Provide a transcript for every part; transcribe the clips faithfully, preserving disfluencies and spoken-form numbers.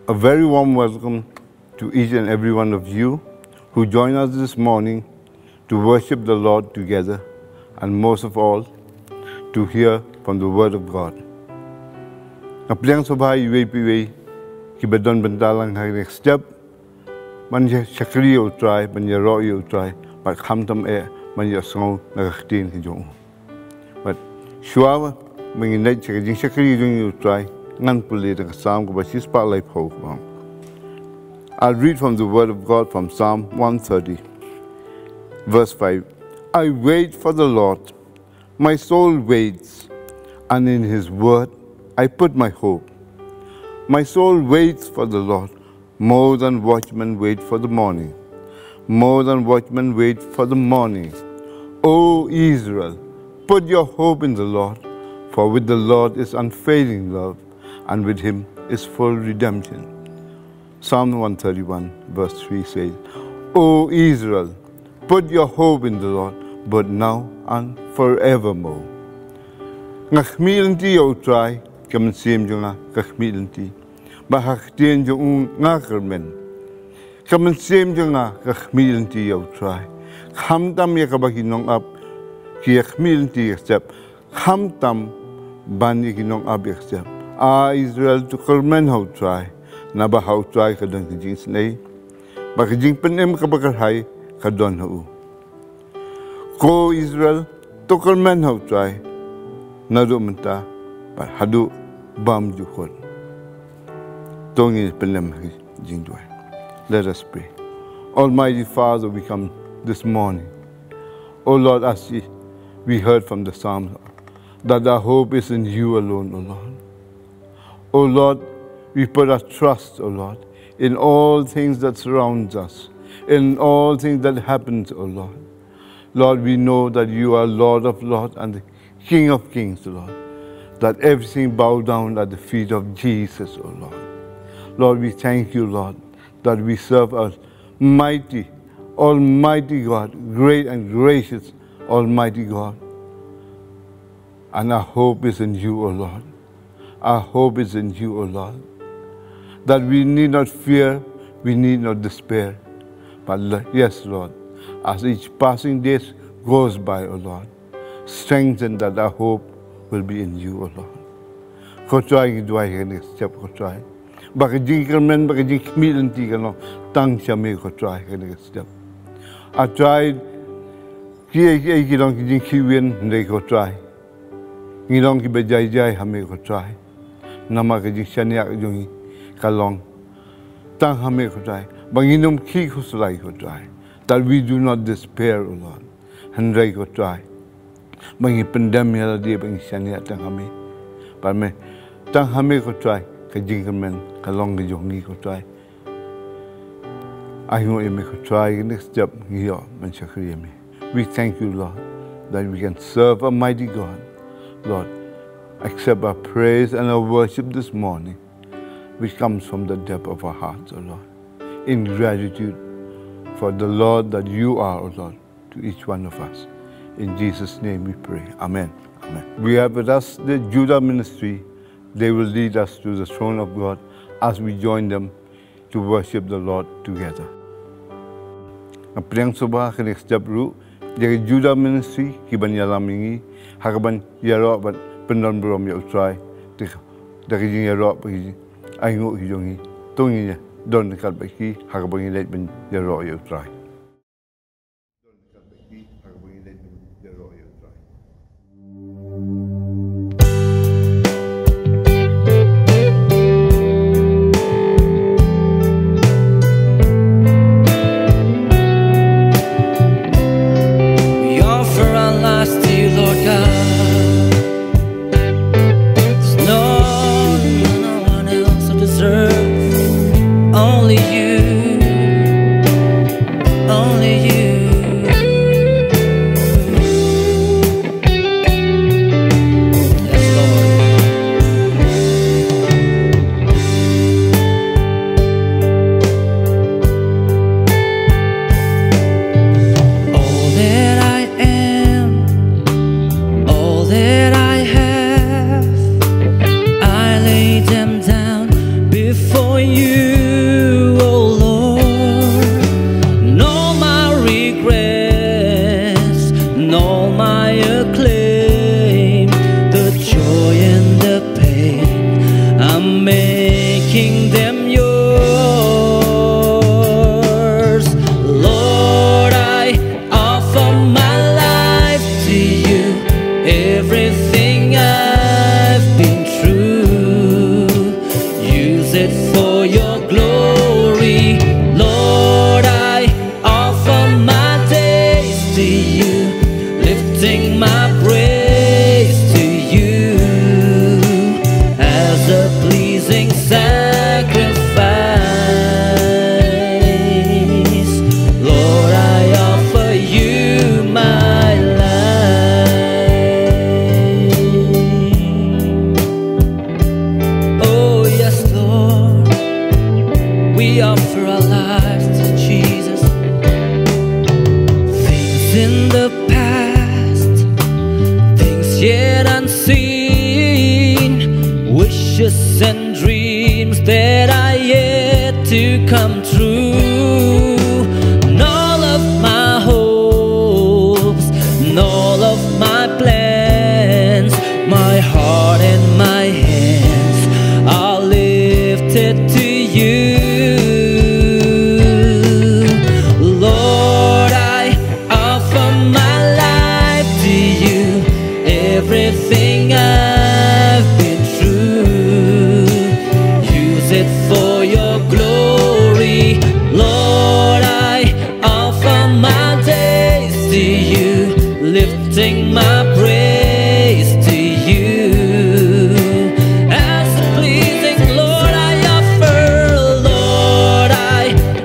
A very warm welcome to each and every one of you who join us this morning to worship the Lord together, and most of all, to hear from the Word of God. Nga pdiang sngewbha ïa iwei pa iwei kiba don bynta lang ha kane ka step ban ïa shakri ïa U Trai, ban ïaroh ïa U Trai, bad khamtam eh ban ïohsngew na ka ktien ka jong U. Bad shuwa ba ngin leit sha ka jingshakri jong ngi ïa U Trai, ngan pule da ka Salm kaba shispah laiphew. I'll read from the Word of God from Psalm one thirty, verse five. "I wait for the Lord. My soul waits, and in his word I put my hope. My soul waits for the Lord, more than watchmen wait for the morning, more than watchmen wait for the morning. O Israel, put your hope in the Lord, for with the Lord is unfailing love, and with him is full redemption." Psalm one thirty-one, verse three says, "O Israel, put your hope in the Lord, both now and forevermore." Nga khmih lynti ïa U Trai, ka mynsiem jong nga ka khmih lynti. Bad ha ka ktien jong U nga kyrmen. Ka mynsiem jong nga ka khmih lynti ïa U Trai. Khamtam ïa kaba ki nongap ki ïa khmih lynti ïa ka step. Khamtam ban ïa ki nongap ïa ka step. A Israel, to kyrmen ha U Trai, naba ha U Trai ka don ka jingisynei, bad ka jingpynim kaba kyrhai ka don ha u. Ko Israel, to kyrmen ha U Trai, naduh mynta bad haduh bymjukut. To ngin pynim ha ka jingduwai. Let us pray. Almighty Father, we come this morning, O Lord, as we heard from the Psalm, that our hope is in you alone, O Lord. O Lord, we put our trust, O Lord, in all things that surrounds us, in all things that happens, O Lord. Lord, we know that you are Lord of lords and the King of kings, Lord. That everything bow down at the feet of Jesus, O Lord. Lord, we thank you, Lord, that we serve a mighty, almighty God, great and gracious Almighty God. And our hope is in you, O Lord. Our hope is in you, O Lord. That we need not fear, we need not despair. But lo-, yes, Lord, as each passing day goes by, O Lord, strengthen that our hope will be in you, O Lord. Ko Trai, ngi duwai ha kane ka step, ko Trai, ba ka jingkyrmen, ba ka jingkhmih lynti kan long tang sha me, ko Trai, ha kane ka step. A Trai, kiei kiei ki long ki jingkhih win, hynrei ko Trai, ngi long kiba jai jai ha me, ko Trai. Namar ka jingshaniah jong ngi ka long tang ha me, ko Trai, ba ngin ym khih khuslai, ko Trai. That we do not despair, O Lord. Hynrei, ko Trai, ba ngi pyndem ïa lade, ba ngi shaniah tang ha me. Ba me, tang ha me, ko Trai, ka jingkyrmen ka long ka jong ngi, ko Trai. Ai nguh ïa me, ko Trai, kane ka step ngi ïoh ban shakri ïa me. We thank you, Lord, that we can serve a mighty God. Lord, accept our praise and our worship this morning, which comes from the depth of our hearts, O Lord, in gratitude for the Lord that you are, O Lord, to each one of us. In Jesus' name we pray. Amen. Amen. We have with us the Judah Ministry. They will lead us to the throne of God as we join them to worship the Lord together. Nga pdiang sngewbha ha kane ka step ruh ïa ka Judah Ministry kiban ïalam ïa ngi ha kaban ïaroh bad pyndonburom ïa U Trai da ka, da ka jingïaroh bad ka jing, ai nguh ki jong ngi. To ngin ïa don ryngkat bad ki ha kaba ngin leit ban ïaroh ïa U Trai. We offer our lives to you, Lord God. There's no, no one else who deserves. Only you, only you. Yes, Lord. All that I am, all that I have, I lay them down before you. and dreams that are yet to come true. And all of my hopes and all of my plans, my heart and my hands are lifted to you. Lord, I offer my life to you. Everything I've been through, use it for your glory. Lord, I offer my days to you, lifting my praise to you. As a pleasing, Lord, I offer, Lord, I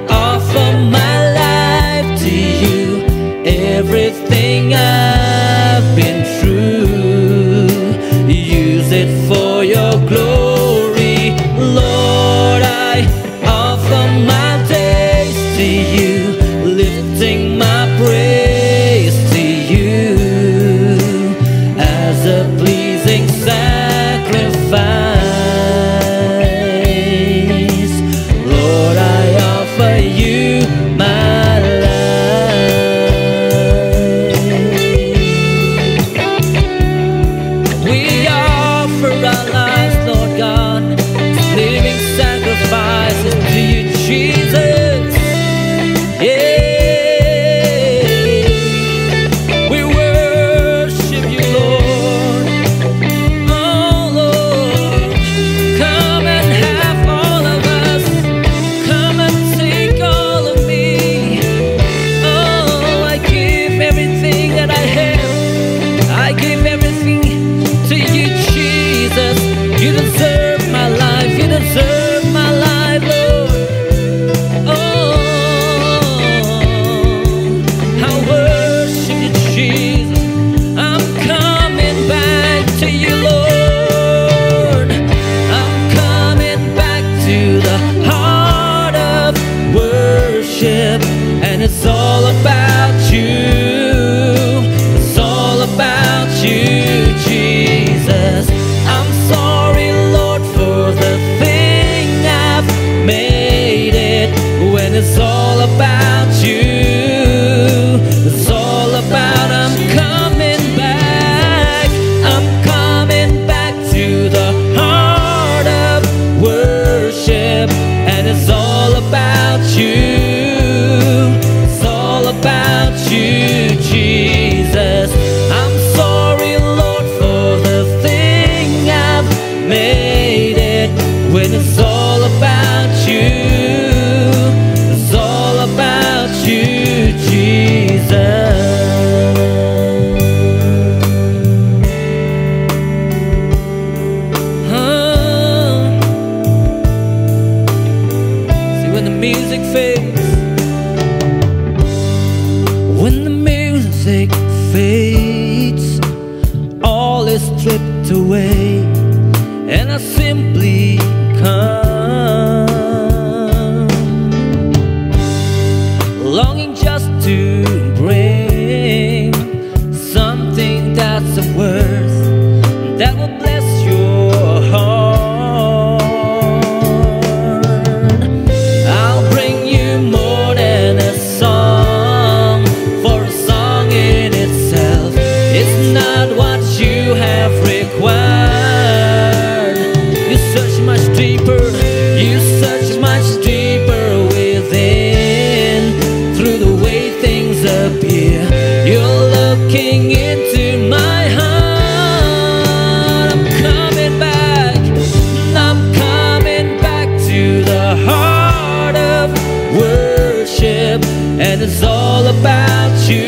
offer my life to you. Everything I've been through, use it for your glory. Lord, I offer my days to you, lifting my praise to you as a pleasing sacrifice. Lord, I offer you my life. We offer our lives, Lord God, living sacrifices to you, Jesus. Yeah. We worship you, Lord. Oh, Lord, come and have all of us. Come and take all of me. Oh, I give everything that I have. I give everything to you, Jesus. You deserve my life. You deserve my life, Lord. Oh, I worship you, Jesus. I'm coming back to you, Lord. I'm coming back to the heart of worship, and it's all about you. It's all about you, Jesus. I'm sorry, Lord, for the thing I've made it when it's all about you. It's all about I'm coming back. I'm coming back to the heart of worship, and it's all about you. It's all about you, Jesus. I'm sorry, Lord, for the thing I've made it when it's all about you. It's all about you, Jesus. Huh? See, when the music fades, when the music fades, all is stripped away, and I simply come, longing just to bring something that's of worth, that will bless your heart. I'll bring you more than a song, for a song in itself, it's not what you have required. You search much deeper, you search much deeper within, through the way things appear. You're looking into my heart. I'm coming back, I'm coming back to the heart of worship, and it's all about you.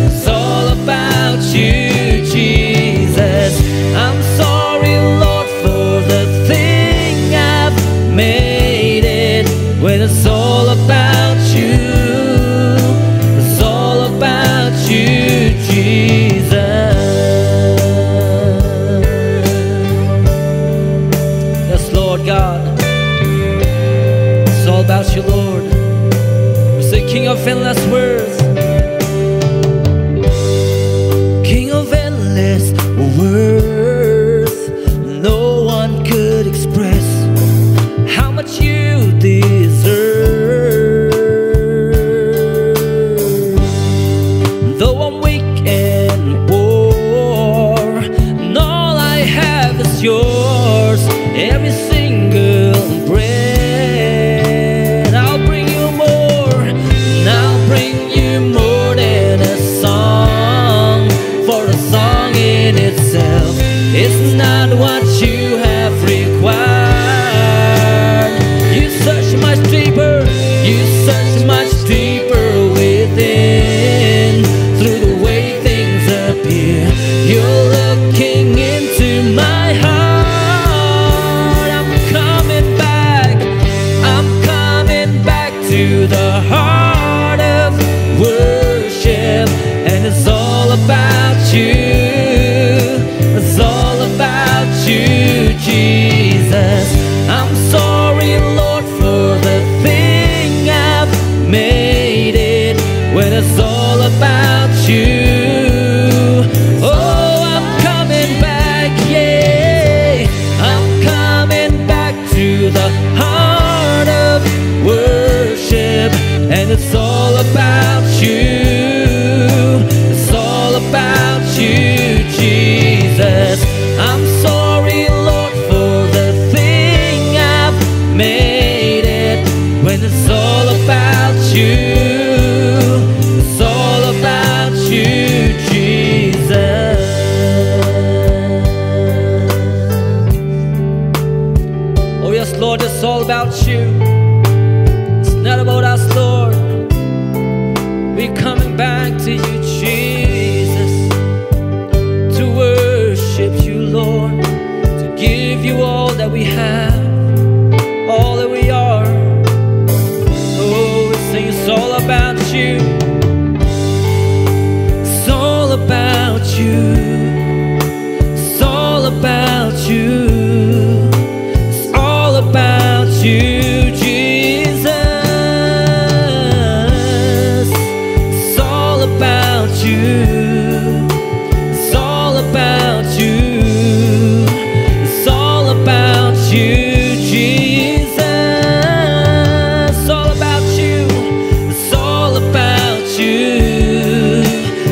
It's all about you, Jesus. I'm sorry, Lord, for the thing I've made it when it's all about you. It's all about you, Jesus. Yes, Lord God. It's all about you, Lord. We say, King of endless worth. King of endless worth. No one you. It's all about you, Jesus. I'm sorry, Lord, for the thing I've made it when it's all about you. Oh, I'm coming back, yeah. I'm coming back to the heart of worship, and it's all about you. It's all about you, Jesus. I'm sorry, Lord, for the thing I've made it when it's all about you. It's all about you, Jesus. Oh, yes, Lord, it's all about you. It's not about us, Lord. We're coming back to you, Jesus, to worship you, Lord, to give you all that we have, all that we are. Oh, we sing it's all about you. It's all about you. It's all about you. It's all about you, Jesus. It's all about you. It's all about you. It's all about you, Jesus. It's all about you. It's all about you.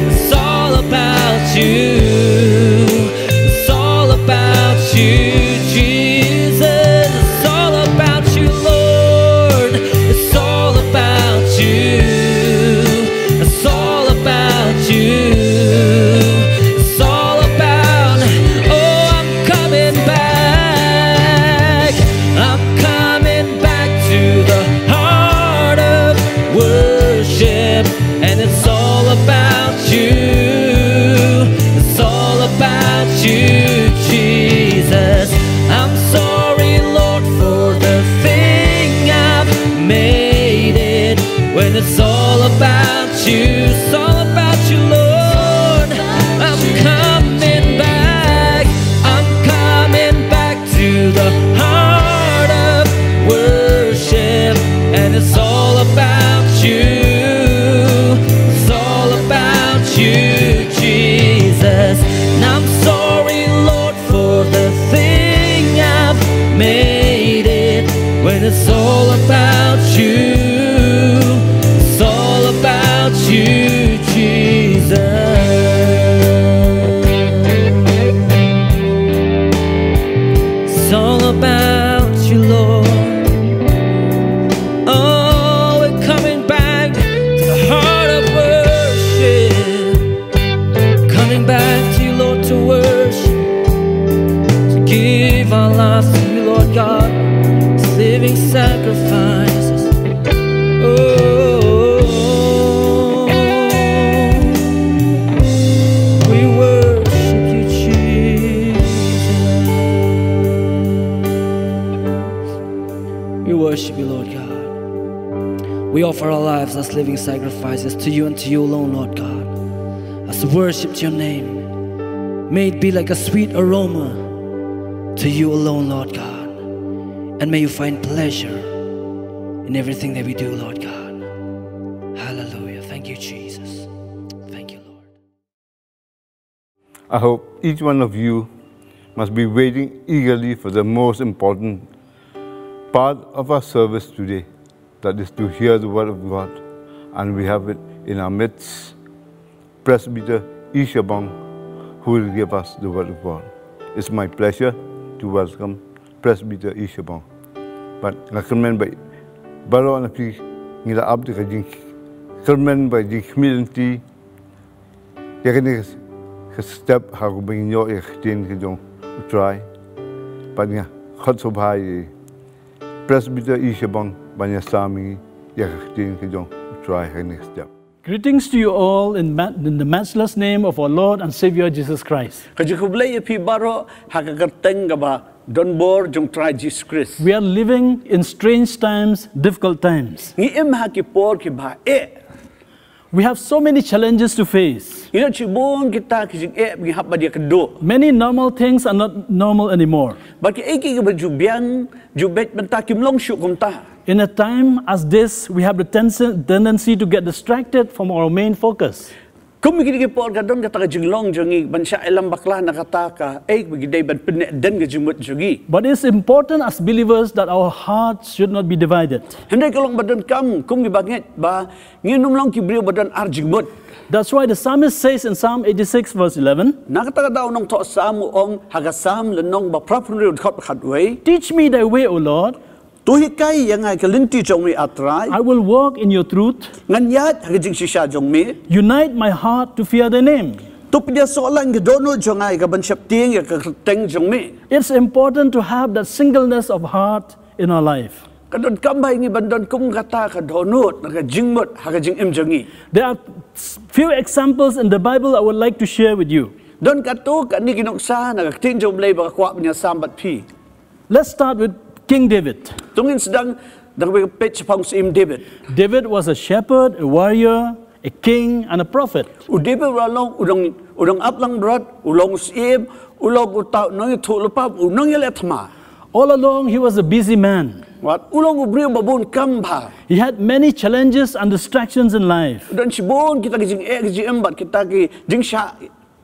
It's all about you. It's all about you, Jesus. It's all about you, Lord. It's all about you. It's all about you. It's all about, oh, I'm coming back. I'm coming back to the heart of worship, and it's all about you. It's all about you, Jesus. I'm sorry, Lord, for the thing I've made it when it's all about you. It's all about you, Lord. I'm coming back. I'm coming back to the heart of worship, and it's all about you. It's all about you, Jesus. And I'm sorry, Lord, for the thing I've made it when it's all about you. It's all about you, Jesus. It's all about you, Lord. Oh, we're coming back to the heart of worship. Coming back to you, Lord, to worship, to give our lives to you, Lord God, as living sacrifices. Oh, we worship you, Jesus. We worship you, Lord God. We offer our lives as living sacrifices to you and to you alone, Lord God, as worship to your name. May it be like a sweet aroma to you alone, Lord God. And may you find pleasure in everything that we do, Lord God. Hallelujah. Thank you, Jesus. Thank you, Lord. I hope each one of you must be waiting eagerly for the most important part of our service today, that is to hear the word of God. And we have it in our midst, Presbyter Ishabong, who will give us the word of God. It's my pleasure to welcome Presbyter Ishabong. But nga kyrmen ba baroh na phi ngi la ap da ka jingkyrmen bad jingkhmih lynti ïa kane ka step ha kaba ngin ïoh ïa ka ktien ka jong U Trai. Bad nga khot sngewbha ïa Presbyter Ishabong ban ïasam ïa ka ktien ka jong U Trai ha kane ka step. Greetings to you all in, ma- in the matchless name of our Lord and Savior Jesus Christ. Ka jingkhublei ïa phi baroh ha ka kyrteng kaba donbor jong U Trai Jisu Khrist. We are living in strange times, difficult times. Ngi im ha ki por kiba eh. We have so many challenges to face. Ngi don shibun kita ki jingeh ba ngi hap ban ïakynduh. Many normal things are not normal anymore. Bad kiei kiei kiba ju biang, ju beit mynta kim long shuh kumta. In a time as this, we have the tensi- tendency to get distracted from our main focus. Kum kine ki por ka don kata ka jinglong jong ngi ban shah ïalam bakla na kata kaei ba ngi dei ban pynneh den ka jingmut jong ngi. But it's important as believers that our hearts should not be divided. Hynrei ka long ba donkam kum kiba ngeit ba ngin ym long ki briew ba don ar jingmut. That's why the psalmist says in Psalm eighty-six, verse eleven, Na kata ka daw u nongthoh Salm u ong ha ka Salm lynnong ba phra phew hynriew dkhot ba khatwei, Teach me thy way, O Lord. To hikai ïa nga ka lynti jong me, A Trai. I will walk in your truth. Ngan ïaid ha ka jingshisha jong me. Unite my heart to fear thy name. To pynïasoh lang ka dohnud jong nga ïa ka ban sheptieng ïa ka kyrteng jong me. It's important to have that singleness of heart in our life. Ka donkam ba ngi ban don kum kata ka dohnud, ka jingmut ha ka jingim jong ngi. There are s- few examples in the Bible I would like to share with you. Don katto katne ki nuksa na ka ktien jong U Blei ba nga kwah ban ïasam bad phi. Let's start with King David. To ngin sdang da kaba peit shaphang u Syiem David. David was a shepherd, a warrior, a king, and a prophet. U David u la long u nong u nongap langbrot, u long u syiem, u long uta u nongïathuhlypa, u nongïaleh thma. All along, he was a busy man. Wat u long u briew ba bun kam bha. He had many challenges and distractions in life. U don shibun kita ki jingeh ki jingem bad kita ki jingshah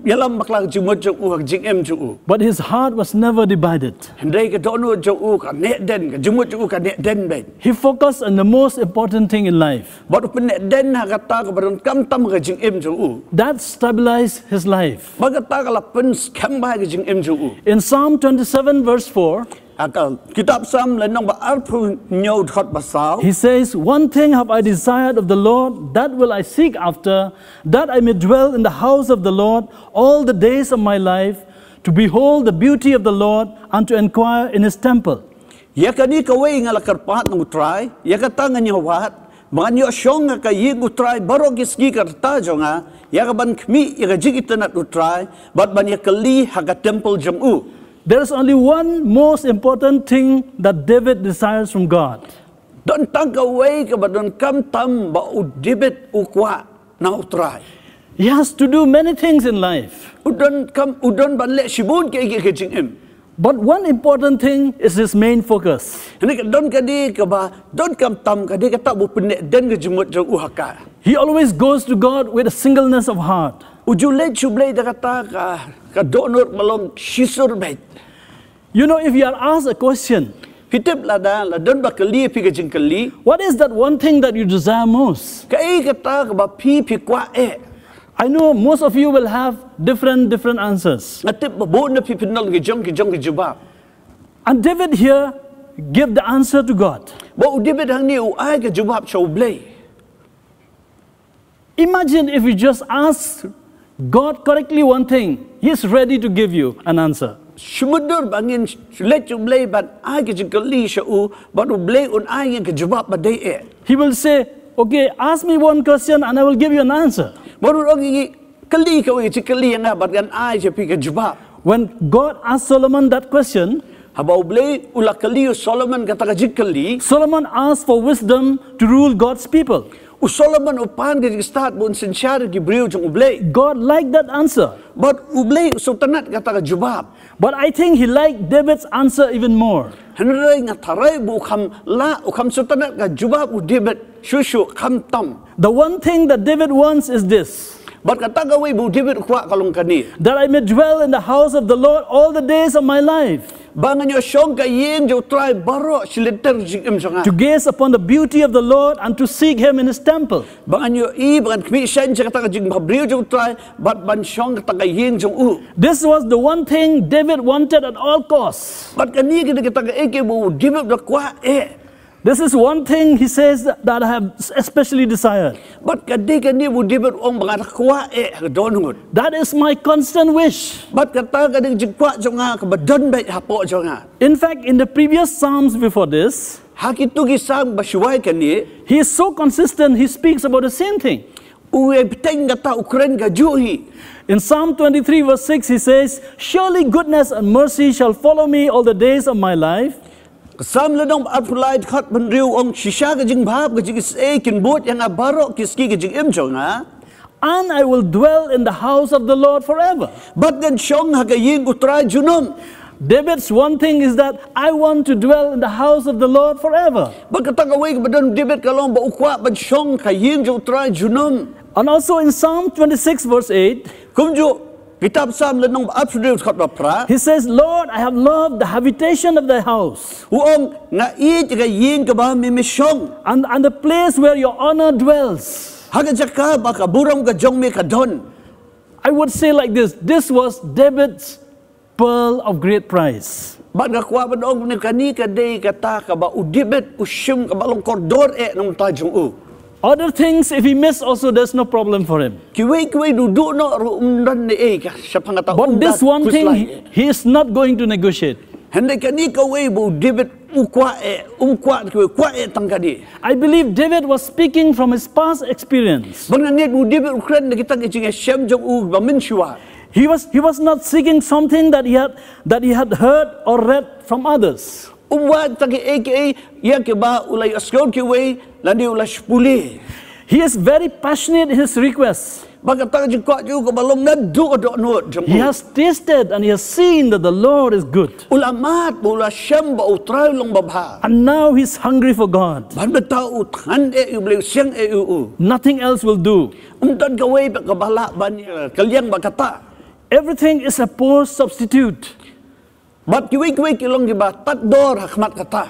ïalam bakla ka jingmut jong u ha ka jingim jong u. But his heart was never divided. Hynrei ka dohnud jong u ka neh den, ka jingmut jong u ka neh den beit. He focused on the most important thing in life. Bad u pynneh den ha kata kaba donkam tam ha ka jingim jong u. That stabilized his life. Bad kata ka la pynskhem bha ha ka jingim jong u. In Psalm twenty-seven, verse four, Ha ka kitab Salm lynnong ba arphew hynñiew dkhot ba saw. He says, One thing have I desired of the Lord, that will I seek after, that I may dwell in the house of the Lord all the days of my life, to behold the beauty of the Lord, and to inquire in his temple. Ïa kane kawei nga la kyrpad na U Trai, ïa kata ngan ïa wad, ba ngan ïoh shong ha ka ïing U Trai baroh ki sngi ka rta jong nga, ïa ka ban khmih ïa ka jingitynnad U Trai, bad ban ïa kylli ha ka temple jong u. There is only one most important thing that David desires from God. Don tang kawei kaba donkam tam ba u David u kwah na U Trai. He has to do many things in life. U donkam, u don ban leh shibun kiei kiei ha ka jingim. But one important thing is his main focus. Hynrei ka don kane kaba donkam tam, ka dei kata ba u pynneh den ka jingmut jong u ha ka. He always goes to God with a singleness of heart. U ju leit sha U Blei da kata ka, ka dohnud ba long shisur beit. You know, if you are asked a question, phi tip lada la don ba kylli ïa phi ka jingkylli, what is that one thing that you desire most? Kaei kata kaba phi phi kwah eh? I know most of you will have different, different answers. Nga tip ba bun na phi phin don ki jong ki jong ki jubab. And David here give the answer to God. Bad u David hangne u ai ka jubab sha U Blei. Imagine if you just ask God correctly one thing, He is ready to give you an answer. Shu mutdur ba ngin leit sha U Blei ban ai ka jingkylli sha u, bad U Blei un ai ïa ngi ka jubab ba dei eh. He will say, "Okay, ask me one question and I will give you an answer." Bad u ong ïa ngi, kylli kawei ka jingkylli ïa nga bad ngan ai ïa phi ka jubab. When God asked Solomon that question, haba U Blei u la kylli u Solomon kata ka jingkylli, Solomon asked for wisdom to rule God's people. U Solomon u pan ka jingstad ba un synshar ïa ki briew jong U Blei. God liked that answer. Bad U Blei u sngewtynnad kata ka jubab. But I think he liked David's answer even more. Hynrei nga tharai ba u kham lah, u kham sngewtynnad ka jubab u David shuh shuh, kham tam. The one thing that David wants is this. Bad kata kawei ba u David u kwah ka long kane. That I may dwell in the house of the Lord all the days of my life. Ba ngan ïoh shong ha ka ïing jong U Trai baroh shi lynter jingim jong nga. To gaze upon the beauty of the Lord and to seek him in his temple. Ba ngan ïohi, ba ngan khmih shynna sha kata ka jingbhabriew jong U Trai, bad ban shong ha kata ka ïing jong u. This was the one thing David wanted at all costs. Bad kane ka dei kata kaei kaba u David u da kwah eh. This is one thing he says that I have especially desired. Bad ka dei kane ba u David u ong ba nga da kwah eh ha ka dohnud. That is my constant wish. Bad kata ka dei ka jingkwah jong nga kaba don beit hapoh jong nga. In fact, in the previous Psalms before this, ha kito ki Salm ba shuwa ïa kane, he is so consistent, he speaks about the same thing. U ïai bteng kata, u kren kajuh hi. In Psalm twenty-three verse six, he says, "Surely goodness and mercy shall follow me all the days of my life." Ka Salm lynnong arphew lai dkhot hynriew ong, shisha ka jingbha, ka jingisynei kin bud ïa nga baroh ki sngi ka jingim jong nga. And I will dwell in the house of the Lord forever. Bad ngan shong ha ka ïing U Trai junom. David's one thing is that I want to dwell in the house of the Lord forever. Bad kata kawei kaba don David ka long ba u kwah ban shong ha ka ïing jong U Trai junom. And also in Psalm twenty-six, verse eight, kumjuh, kitab Salm lynnong arphew hynriew dkhot ba phra. He says, Lord, I have loved the habitation of thy house. U ong, nga ïeit ka ïing kaba me me shong. And, and the place where your honor dwells. Ha ka jaka ba ka burom ka jong me ka don. I would say like this, this was David's pearl of great price. Bad nga kwah ban ong ne kane ka dei kata kaba u David u shim kaba long kordor eh na ka bynta jong u. Other things, if he miss also, there's no problem for him. Kiwei kiwei duh duh noh ruh ym don ne ei ka shaphang kata. But this one thing, he, he is not going to negotiate. Hynrei kane kawei ba u David u kwah eh, um kwah kiwei, kwah eh tang kane. I believe David was speaking from his past experience. Bad nga ngeit u David u kren na kita ki jingïashem jong u ba mynshuwa. He was, he was not seeking something that he had, that he had heard or read from others. Um wad tang kiei kiei ïa kiba u la ïohsngew kiwei lane u la shu pule. He is very passionate in his request. Bad kata ka jingkwah jong u kaba long naduh ka dohnud jong u. He has tasted and he has seen that the Lord is good. U la mad bad u la shem ba U Trai u long babha. And now he's hungry for God. Bad mynta u thngan eh ïa u Blei, u siang eh ïa u. Nothing else will do. Ym don kawei pat kaba lah ban ïa ka liang bad kata. Everything is a poor substitute. Bad kiwei kiwei ki long kiba tad dor ha khmat kata.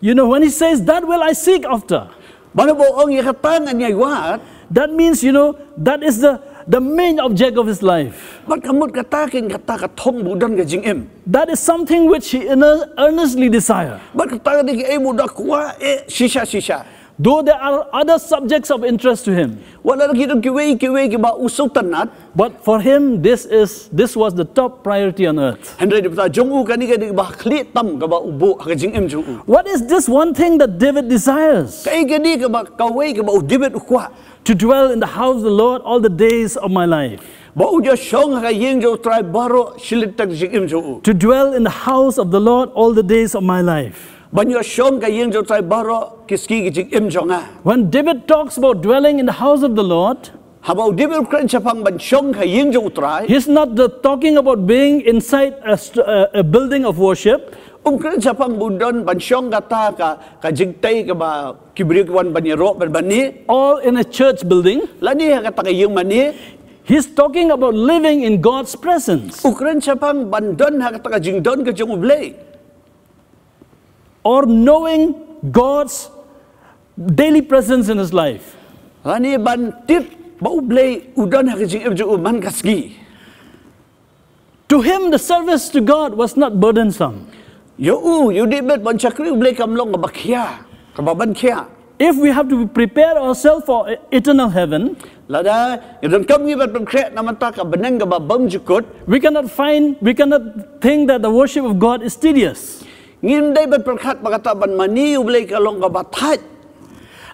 You know, when he says, that will I seek after. Bad haba u ong ïa kata ngan ïai wad. That means, you know, that is the, the main object of his life. Bad ka mut kata ka dei kata ka thong ba u don ka jingim. That is something which he earne-, earnestly desire. Bad kata ka dei kaei ba u da kwah eh shisha shisha. Though there are other subjects of interest to him. Wat la ki don kiwei kiwei kiba u sngewtynnat. But for him, this is, this was the top priority on earth. Hynrei na ka bynta jong u kane ka dei kaba khlieh tam kaba u buh ha ka jingim jong u. What is this one thing that David desires? Kaei kane kaba kawei kaba u David u kwah? To dwell in the house of the Lord all the days of my life. Ba un ïashong ha ka ïing jong U Trai baroh shi lynter jingim jong u. To dwell in the house of the Lord all the days of my life. Ban ïashong ha ka ïing jong U Trai baroh ki sngi ki jingim jong nga. When David talks about dwelling in the house of the Lord, haba u David u kren shaphang ban shong ha ka ïing jong U Trai, he's not the, talking about being inside a st-, a, a building of worship. Um kren shaphang ba un don ban shong kata ka, ka jingtei kaba ki briew ki wan ban ïaroh ban, ban ïa. Or in a church building. Lane ha kata ka ïing mane. He's talking about living in God's presence. U kren shaphang ban don ha kata ka jingdon ka jong U Blei. Or knowing God's daily presence in his life. Lane ban tip ba U Blei u don ha ka jingim jong u man ka sngi. To him, the service to God was not burdensome. Ïa u, ïa u David, ban shakri U Blei kam long kaba khia, kaba ban khia. If we have to prepare ourselves for e-, eternal heaven, lada ngi donkam ngi ban pynkhreh na ka bynta ka bneng kaba bymjukut, we cannot find, we cannot think that the worship of God is tedious. Ngim dei ban pyrkhat ba kata ban mane ïa U Blei ka long kaba thait.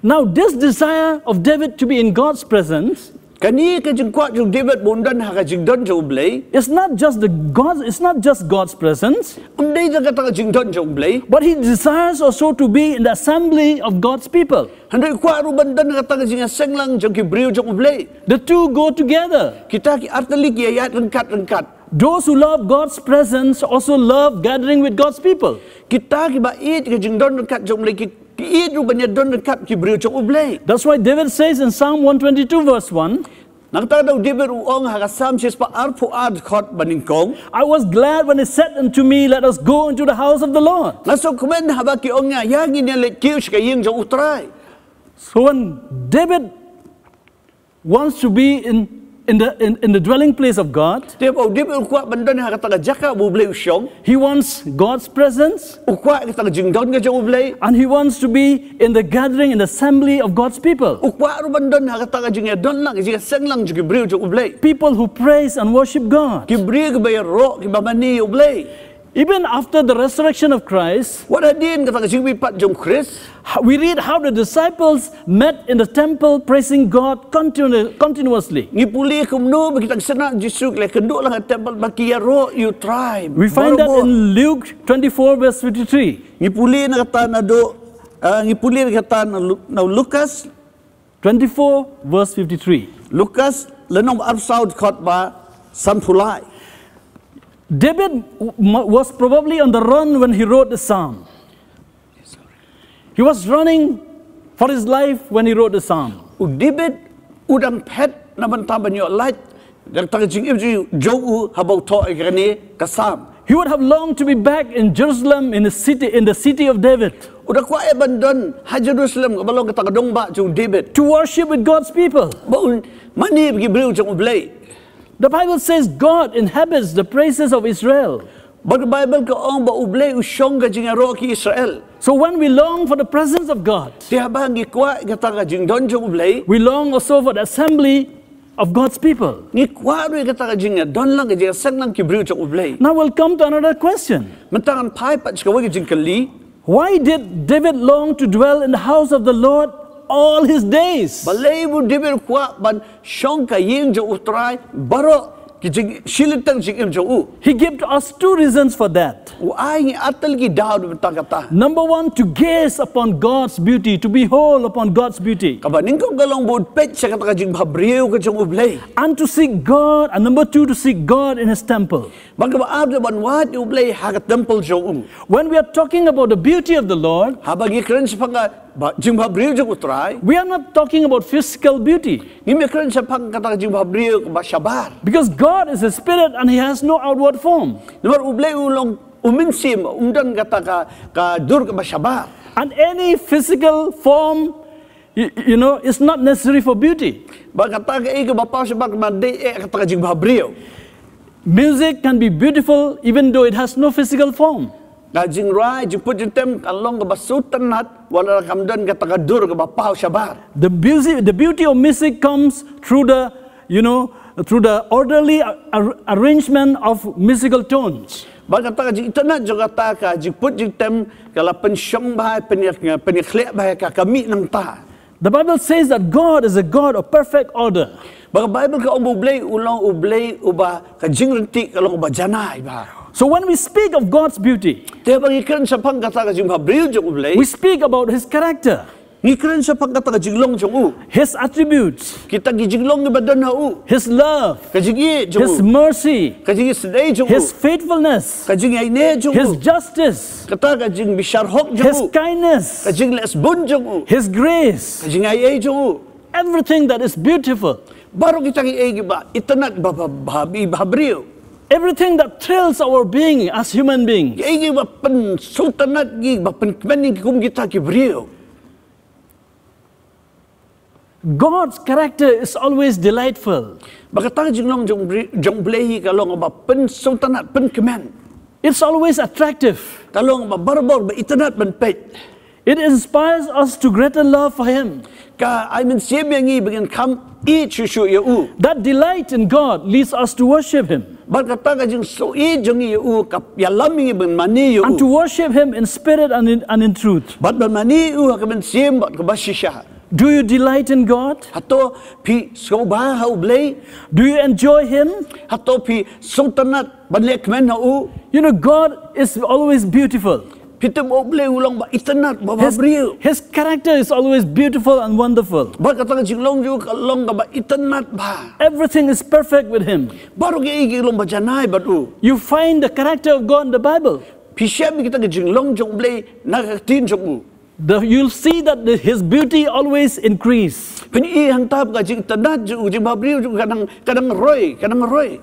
Now, this desire of David to be in God's presence, kane ka jingkwah jong u David ba un don ha ka jingdon jong U Blei, is not just the God, it's not just God's presence. Um dei tang kata ka jingdon jong U Blei. But he desires also to be in the assembly of God's people. Hynrei u kwah ruh ban don ha kata ka jingïaseng lang jong ki briew jong U Blei. The two go together. Kita ki artylli ki ïaid ryngkat ryngkat. Those who love God's presence also love gathering with God's people. Kita kiba ïeit ka jingdon ryngkat jong U Blei ki, ki ïeit ruh ban ïadon ryngkat ki briew jong U Blei. That's why David says in Psalm one twenty-two verse one, na kata ka daw u David u ong ha ka Salm shispah arphew ar dkhot banyngkong, I was glad when they said unto me, let us go into the house of the Lord. Nga sngewkmen haba ki ong ïa nga, ïa ngin ïaleit kiew sha ka ïing jong U Trai. So when David wants to be in, in the, in, in the dwelling place of God. Te ba u David u kwah ban don ha kata ka jaka ba U Blei u shong. He wants God's presence. U kwah kata ka jingdon ka jong U Blei. And he wants to be in the gathering, in the assembly of God's people. U kwah ruh ban don ha kata ka jingïadon lang, jingïaseng lang jong ki briew jong U Blei. People who praise and worship God. Ki briew kiba ïaroh, kiba mane ïa U Blei. Even after the resurrection of Christ, wat hadien kata ka jingmihpat jong Khrist, we read how the disciples met in the temple praising God continu- continuously. Ngi pule kumno ba kita ki synran Jisu ki la kynduh lang ha temple ba ki ïaroh ïa U Trai. We find that in Luke twenty-four, verse fifty-three. Ngi pule na kata naduh, uh, ngi pule na kata na, Lu- na Lukas twenty-four, verse fifty-three. Lukas lynnong ba arphew saw dkhot ba sanphew lai. David was probably on the run when he wrote the psalm. He was running for his life when he wrote the psalm. U David u dang phet na bynta ban ïoh lait da kata ka jingim jong u haba u thoh ïa kane ka psalm. He would have longed to be back in Jerusalem, in the city, in the city of David. U da kwah ïa ban don ha Jerusalem kaba long kata ka dongbah jong u David. To worship with God's people. Ba un mane bad ki briew jong U Blei. The Bible says God inhabits the praises of Israel. Bad ka Bible ka ong ba U Blei u shong ka jingïaroh ki Israel. So when we long for the presence of God, te haba ngi kwah kata ka jingdon jong U Blei, we long also for the assembly of God's people. Ngi kwah ruh ïa kata ka jingdon lang, ka jingseng lang ki briew jong U Blei. Now we'll come to another question. Mynta ngan phai pat sha kawei ka jingkylli. Why did David long to dwell in the house of the Lord all his days? Balei ba u David u kwah ban shong ha ka ïing jong U Trai baroh ki jing- shilynter jingim jong u? He gave to us two reasons for that. U ai ngi ar tylli ki daw na bynta kata. Number one, to gaze upon God's beauty, to behold upon God's beauty. Kaba nyngkong ka long ba un peit sha kata ka jingbhabriew ka jong U Blei. And to seek God, and number two, to seek God in his temple. Bad kaba ar, ban wad ïa U Blei ha ka temple jong u. When we are talking about the beauty of the Lord, haba ngi kren shaphang ka ba- jingbhabriew jong U Trai, we are not talking about physical beauty. Ngim ïa kren shaphang kata ka jingbhabriew kaba shabar. Because God is a spirit and he has no outward form. Namar U Blei u long u mynsiem, um don kata ka, ka dur kaba shabar. And any physical form, you, you know, is not necessary for beauty. Bad kata kaei kaba paw shabar kam dei eh kata ka jingbhabriew. Music can be beautiful even though it has no physical form. Ka jingrwai, jingput jingtem kan long kaba sngewtynnat wat la kam don kata ka dur kaba paw shabar. The beauty, the beauty of music comes through the, you know, through the orderly ar- ar- arrangement of musical tones. Bad kata ka jingitynnat jong kata ka jingput jingtem ka la pynshong bha, pyn- pynïakhleh bha ka, ka mih nangta. The Bible says that God is a God of perfect order. Bad ka Bible ka ong ba U Blei u long U Blei uba ka jingryntih ka long uba janai bha. So when we speak of God's beauty, te haba ngi kren shaphang kata ka jingbhabriew jong U Blei, we speak about his character, ngi kren shaphang kata ka jinglong jong u, his attributes, kita ki jinglong kiba don ha u, his love, ka jingïeit jong u, his mercy, ka jingïeit sdei jong u, his faithfulness, ka jingïaineh jong u, his justice, kata ka jingbishar hok jong u, his kindness, ka jingleh sbun jong u, his grace, ka jingaiei jong u. Everything that is beautiful. Baroh kita kiei kiba itynnat ba- ba- ba- bhabriew. Everything that thrills our being as human beings. Kiei kiba pynsngewtynnat ngi, ba pynkmen ngi kum kita ki briew. God's character is always delightful. Bad kata ka jinglong jong bri- jong Blei ka long ba pynsngewtynnat, pynkmen. It's always attractive. Ka long ba barabor ba itynnat ban peit. It inspires us to greater love for him. Ka ai mynsiem ïa ngi ba ngin kham ïeit shuh shuh ïa u. That delight in God leads us to worship him. Bad kata ka jingsngewïeit jong ngi ïa u ka ïalam ïa ngi ban mane ïa u. And to worship him in spirit and in, and in truth. Bad ban mane ïa u ha ka mynsiem bad kaba shisha. Do you delight in God? Hato phi sngewbha ha U Blei? Do you enjoy him? Hato phi sngewtynnat ban leh kmen ha u? You know, God is always beautiful. Phi tip U Blei u long ba itynnat, ba- his, bhabriew. His character is always beautiful and wonderful. Bad kata ka jinglong jong u ka long kaba itynnat bha. Everything is perfect with him. Baroh kiei kiei ki long ba janai bad u. You find the character of God in the Bible. Phi shem kita ki jinglong jong U Blei na ka ktien jong u. The, you'll see that the, his beauty always increase. Phin ïohi hangta ba ka jingtynnat jong u, jingbhabriew jong u ka dang, ka dang roi, ka dang roi.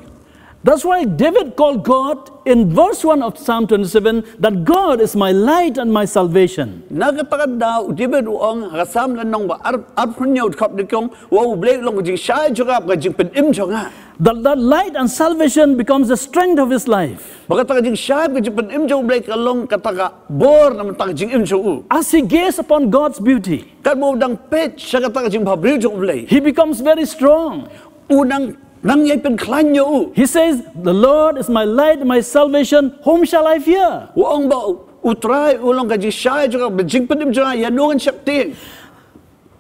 That's why David called God in verse one of Psalm twenty-seven that God is my light and my salvation. Na kata ka daw u David u ong ha ka Psalm lynnong ba ar- arphew hynñiew dkhot nyngkong, u ong U Blei u long ka jingshai jong nga, ka jingpynim jong nga. That, that light and salvation becomes the strength of his life. Ba kata ka jingshai, ka jingpynim jong U Blei ka long kata ka bor na bynta ka jingim jong u. As he gazed upon God's beauty, katba u dang peit sha kata ka jingbhabriew jong U Blei, he becomes very strong. U nang Nang ïai pynkhlaiñ ïa u. He says, "The Lord is my light and my salvation. Whom shall I fear?" U ong ba u Trai u long ka jingshai jong nga, ba jingpynim jong nga, ïa no ngan sheptieng.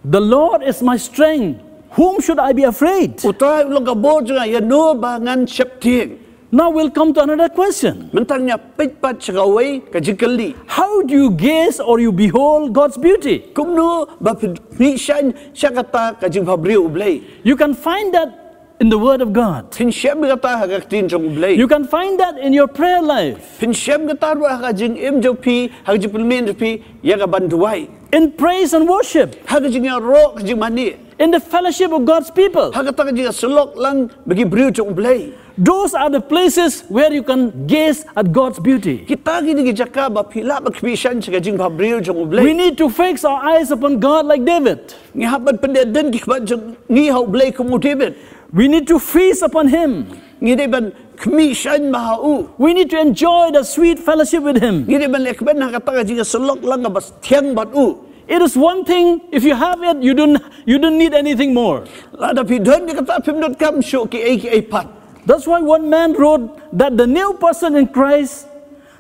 The Lord is my strength. Whom should I be afraid? U Trai u long ka bor jong nga, ïa no ba ngan sheptieng. Now we'll come to another question. Mynta ngin ïa peit pat sha kawei ka jingkylli. How do you gaze or you behold God's beauty? Kumno ba phi, phi shaiñ sha kata ka jingbhabriew U Blei? You can find that in the Word of God. Phin shem kata ha ka ktien jong U Blei. You can find that in your prayer life. Phin shem kata ruh ha ka jingim jong phi, ha ka jingpynmih jong phi ïa kaban duwai. In praise and worship. Ha ka jingïaroh, ka jingmane. In the fellowship of God's people. Ha kata ka jingïasyllok lang bad ki briew jong U Blei. Those are the places where you can gaze at God's beauty. Kita kine ki jaka ba phi lah ban khmih shaiñ sha ka jingbhabriew jong U Blei. We need to fix our eyes upon God like David. Ngi hap ban pyndep dien ki khmat jong ngi ha U Blei kum u David. We need to feast upon Him. Ngi dei ban khmih shaiñ bha ha u. We need to enjoy the sweet fellowship with Him. Ngi dei ban leh kmen ha kata ka jingïasyllok lang kaba thiang bad u. It is one thing, if you have it, you don't, you don't need anything more. Lada phi don ïa kata, phim donkam shuh kiei kiei pat. That's why one man wrote that the new person in Christ,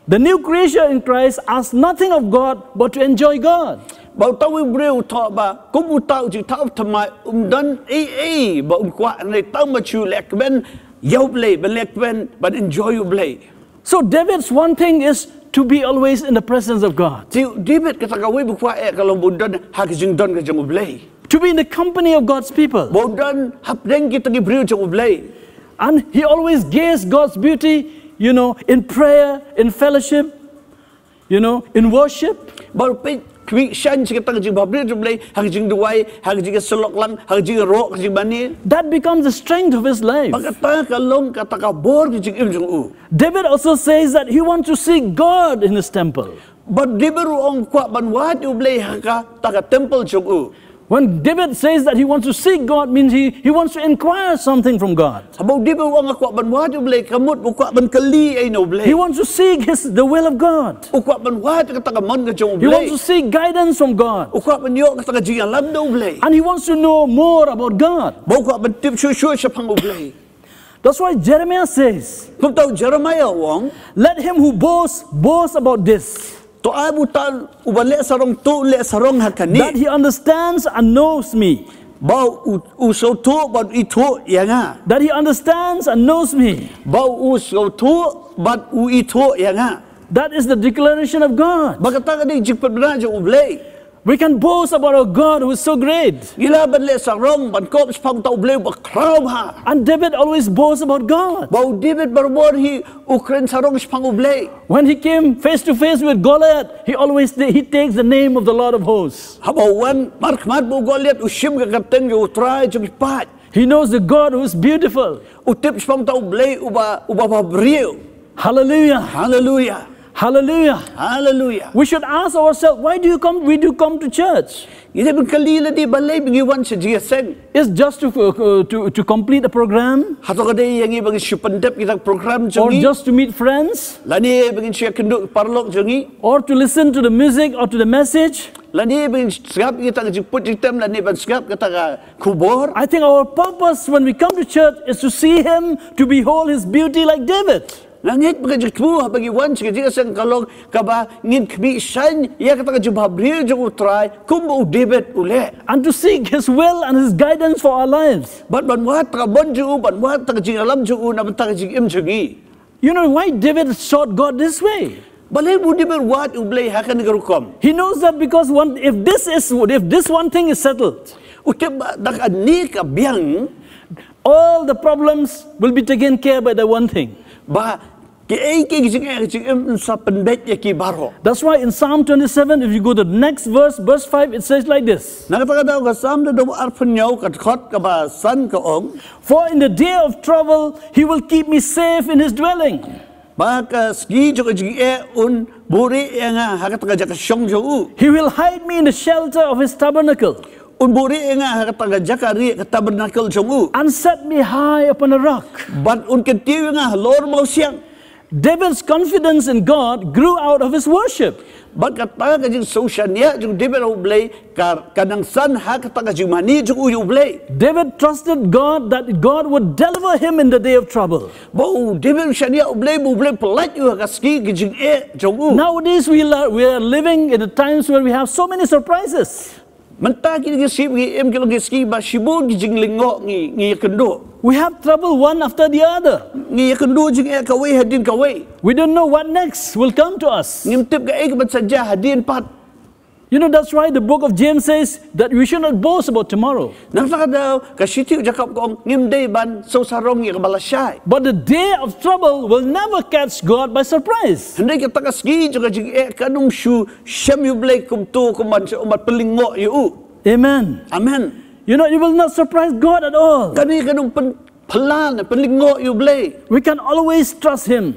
the new creation in Christ, asks nothing of God but to enjoy God. Ba uta u briew u thoh ba kum uta u jingthaw thymmai, um don ei ei ba un kwah, hynrei tang ba shu leh kmen ïa U Blei, ban leh kmen ban enjoy U Blei. So David's one thing is to be always in the presence of God. Te u David kata kawei ba u kwah eh ka long ba un don ha ka jingdon ka jong U Blei. To be in the company of God's people. Ba un don hapdeng kita ki briew jong U Blei. And he always gazed God's beauty, you know, in prayer, in fellowship, you know, in worship. Ba u peit khmih shaiñ sha kata ka jingbhabriew jong U Blei ha ka jingduwai, ha ka jingïasyllok lang, ha ka jingïaroh, ka jingmane. That becomes the strength of his life. Ba kata ka long kata ka bor ka jingim jong u. David also says that he wants to see God in his temple. Ba David ruh u ong kwah ban wad ïa U Blei ha kata ka temple jong u. When David says that he wants to seek God, means he, he wants to inquire something from God. Haba u David u ong nga kwah ban wad ïa U Blei, ka mut u kwah ban kylli ei na U Blei. He wants to seek his, the will of God. U kwah ban wad kata ka mon ka jong U Blei. He wants to seek guidance from God. U kwah ban ïoh kata ka jingïalam na U Blei. And he wants to know more about God. Ba u kwah ban tip shuh shuh shaphang U Blei. That's why Jeremiah says, kumta u Jeremiah u ong, "Let him who boasts boast about this, to ai ba uta uba leh sarong to leh sarong ha kane, that he understands and knows me." Ba u, u sngewthuh bad u ithuh ïa nga. That he understands and knows me. Ba u sngewthuh bad u ithuh ïa nga. That is the declaration of God. Ba kata ka dei ka jingpynbna jong U Blei. We can boast about our God who is so great. Ngi lah ban leh sarong ban kop shaphang uta U Blei uba khraw bha. And David always boasts about God. Ba u David barabor hi u kren sarong shaphang U Blei. When he came face to face with Goliath, he always ta-, he takes the name of the Lord of hosts. Haba u wan markhmat bad u Goliath, u shim ka kyrteng jong U Trai jong ki paid. He knows the God who is beautiful. U tip shaphang uta U Blei uba, uba bhabriew. Hallelujah. Hallelujah. Hallelujah. Hallelujah. We should ask ourselves, why do you come, we do come to church? Ngi dei ban kylli lade balei ba ngi wan sha jingïaseng. Is just to, uh, to, to complete a program? Hato ka dei ïa ngi ba ngin shu pyndep kita ki program jong ngi? Or just to meet friends? Lane ba ngin shu ïakynduh paralok jong ngi? Or to listen to the music or to the message? Lane ba ngin sngap ïa kata ka jingput jingtem, lane ban sngap kata ka khubor? I think our purpose when we come to church is to see him, to behold his beauty like David. Nga ngeit ba ka jingthmu haba ngi wan sha ka jingïaseng ka long kaba ngin khmih shaiñ ïa kata ka jingbhabriew jong U Trai kumba u David u leh. And to seek his will and his guidance for our lives. Bad ban wad kata ka mon jong u, ban wad kata ka jingïalam jong u na ka bynta ka jingim jong ngi. You know why David sought God this way? Balei ba u David u wad U Blei ha kane ka rukom? He knows that because one, if this is, if this one thing is settled, u tip ba da kane ka biang, all the problems will be taken care by the one thing. Ba kiei kiei ki jingeh ki jingim yn sa pynbeit ïa ki baroh. That's why in Psalm twenty-seven, if you go to the next verse, verse five, it says like this. Na kata ka daw ka Salm da dum arphew hynñiew ka dkhot kaba san ka ong, "For in the day of trouble, he will keep me safe in his dwelling." Ba ka sngi jong ka jingeh un buhrieh ïa nga ha kata ka jaka shong jong u. He will hide me in the shelter of his tabernacle. Un buhrieh ïa nga ha kata ka jaka rieh ka tabernacle jong u. And set me high upon a rock. Bad un kyntiew ïa nga halor mawsiang. David's confidence in God grew out of his worship. Bad kata ka jingsngewshaniah jong u David ha u Blei ka, ka nang san ha kata ka jingmane jong u ïa u Blei. David trusted God that God would deliver him in the day of trouble. Ba u David u shaniah u Blei ba u Blei un pyllait ïa u ha ka sngi ki jingeh jong u. Nowadays we are, we are living in the times where we have so many surprises. Mynta ki sngi ba ngi im ki long ki sngi ba shibun ki jinglyngngoh ngi, ngi ïakynduh. We have trouble one after the other. Ngi ïakynduh jingeh kawei hadien kawei. We don't know what next will come to us. Ngim tip kaei kaban sa jia hadien pat. You know, that's why the book of James says that we should not boast about tomorrow. Nangta ka daw ka shithi u Jakob ka ong ngim dei ban sngewsarong ïa kaba lashai. But the day of trouble will never catch God by surprise. Hynrei kata ka sngi jong ka jingeh kan ym shu shem ïa u Blei kumto kumban shu ummat pynlyngngoh ïa u. Amen. Amen. You know, you will not surprise God at all. Kane kan ym pyn pynlyngngoh ïa u Blei. We can always trust Him.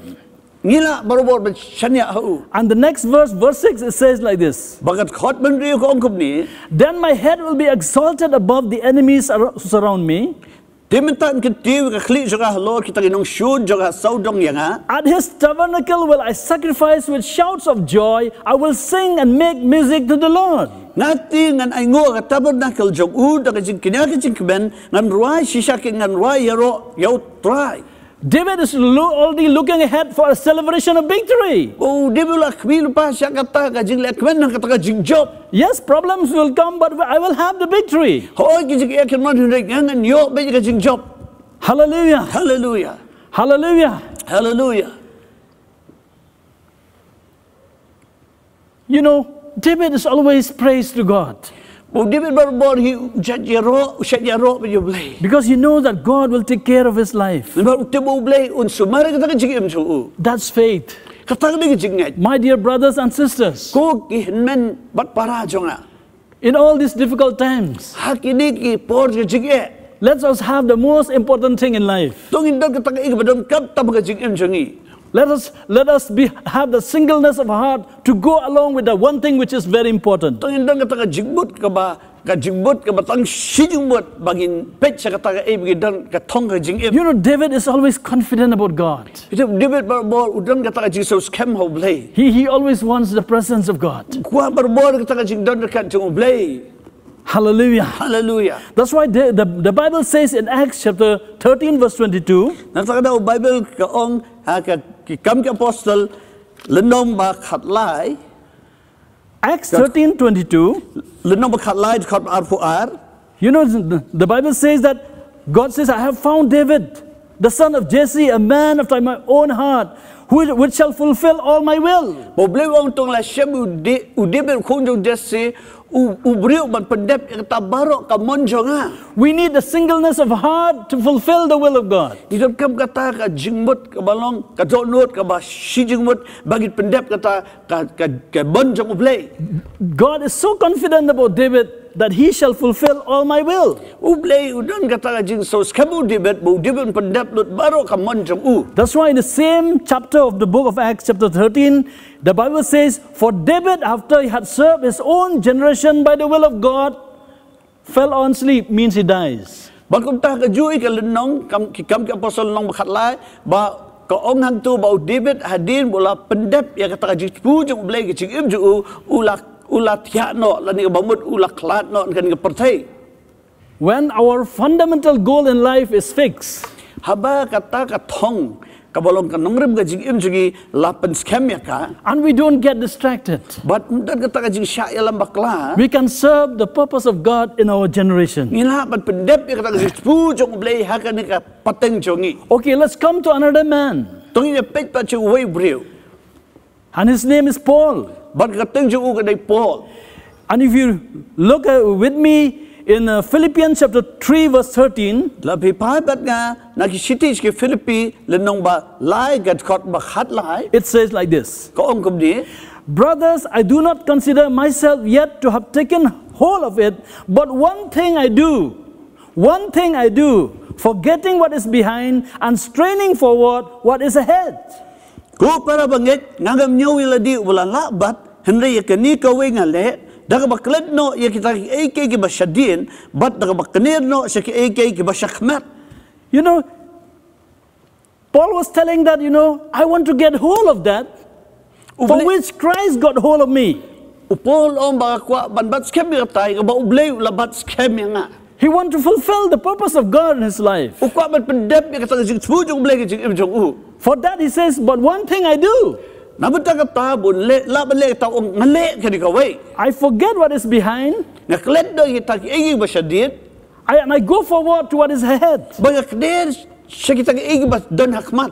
Ngi lah barabor ban shaniah ha u. And the next verse, verse six, it says like this. Ba ka dkhot hynriew ka ong kumne. Then my head will be exalted above the enemies who surround me. Te mynta yn kyntiew ïa ka khlieh jong nga halor kita ki nongshun jong nga ha sawdong ïa nga. At his tabernacle will I sacrifice with shouts of joy, I will sing and make music to the Lord. Nga te ngan ainguh ha ka tabernacle jong u da ka jingkñia ka jingkmen, ngan rwai shisha ki, ngan rwai ïaroh ïa u Trai. David is lo- already looking ahead for a celebration of victory. U David u la khmih lypa sha kata ka jinglehkmen, kata ka jingjop. Yes, problems will come, but I will have the victory. Hooid, ki jingeh kin wan, hynrei nga ngan ïoh beit ïa ka jingjop. Hallelujah. Hallelujah. Hallelujah. Hallelujah. You know, David is always praised to God. Ba u David barabor hi u shait ïaroh, u shait ïaroh bad ïa u Blei. Because he knows that God will take care of his life. Namar u tip ba u Blei un sumar ïa kata ka jingim jong u. That's faith. Kata ka dei ka jingngeit. My dear brothers and sisters, ko ki hynmen bad para jong nga, in all these difficult times, ha kine ki por jingeh, let us have the most important thing in life. To ngin don kata ka ïing ba donkam tam ha ka jingim jong ngi. Let us, let us be, have the singleness of heart to go along with the one thing which is very important. To ngin don kata ka jingmut kaba, ka jingmut kaba tang shi jingmut ba ngin peit sha kata kaei ba ngin don ka thong ka jingim. You know, David is always confident about God. Ïa u David barabor u don kata ka jingsngewskhem ha u Blei. He, he always wants the presence of God. U kwah barabor kata ka jingdon ryngkat jong u Blei. Hallelujah. Hallelujah. That's why the, the, the Bible says in Acts chapter thirteen, verse twenty-two. Nangta ka daw u Bible ka ong ha ka Ki Kam ki Apostol lynnong ba khatlai. Acts thirteen twenty-two. Lynnong ba khatlai, dkhot arphew ar. You know, the, the Bible says that God says, I have found David, the son of Jesse, a man after my own heart, who, which shall fulfill all my will. Ba u Blei u ong, to nga la shem u, u David u khun jong u Jesse, u, u briew ban pyndep ïa kata baroh ka mon jong nga. We need the singleness of heart to fulfill the will of God. Ngi donkam kata ka jingmut kaba long, ka dohnud kaba shi jingmut ba ngin pyndep kata ka, ka, ka mon jong u Blei. God is so confident about David that he shall fulfill all my will. U Blei u don kata ka jingsngewskhem ha u David ba u David un pyndep lut baroh ka mon jong u. That's why in the same chapter of the book of Acts, chapter thirteen, the Bible says, for David, after he had served his own generation by the will of God, fell on sleep means he dies. Bad kumta ha kajuh ka lynnong, kam, Ki Kam ki Apostol lynnong ba khatlai, ba ka ong hangto ba u David hadien ba u la pyndep ïa kata ka jingthmu jong u Blei ha ka jingim jong u, u la, u la thiah noh, lane kaba mut u la khlad noh na kane ka pyrthei. When our fundamental goal in life is fixed, haba kata ka thong kaba long ka nongrim ka jingim jong ngi la pynskhem ïa ka, and we don't get distracted, bad ym don kata ka jingshah ïalam bakla, we can serve the purpose of God in our generation. Ngi lah ban pyndep ïa kata ka jingthmu jong u Blei ha kane ka pateng jong ngi. Okay, let's come to another man. To ngin ïa peit pat sha uwei u briew. And his name is Paul. Bad ka kyrteng jong u ka dei Paul. And if you look uh, with me in uh, Philippians chapter three verse thirteen, la phi phai bad nga na ki shithi ki Philippi lynnong ba lai ka dkhot ba khatlai. It says like this. Ka ong kumne. Brothers, I do not consider myself yet to have taken hold of it, but one thing I do, one thing I do, forgetting what is behind and straining forward what is ahead. Ko para bangeit, nga ngam ñiew ïa lade uba la lah bat, hynrei ïa kane kawei nga leh, da kaba klet noh ïa kita kiei kiei kiba shadien, bad da kaba kner noh sha kiei kiei kiba shakhmat. You know, Paul was telling that, you know, I want to get hold of that. U For Blei- which Christ got hold of me. U Paul u ong ba nga kwah ban bat skhem ïa kata kaba U Blei u la bat skhem ïa nga. He want to fulfill the purpose of God in his life. U kwah ban pyndep ïa kata ka jingthmu jong U Blei ha ka jingim jong u. For that he says, "But one thing I do." Na bynta kata bun leh, lah ban leh kata, u ong, nga leh kane kawei. I forget what is behind. Nga klet noh ïa kita kiei kiei ba shadien. I, and I go forward to what is ahead. Bad nga kdew sha kita kiei kiei ba don ha khmat.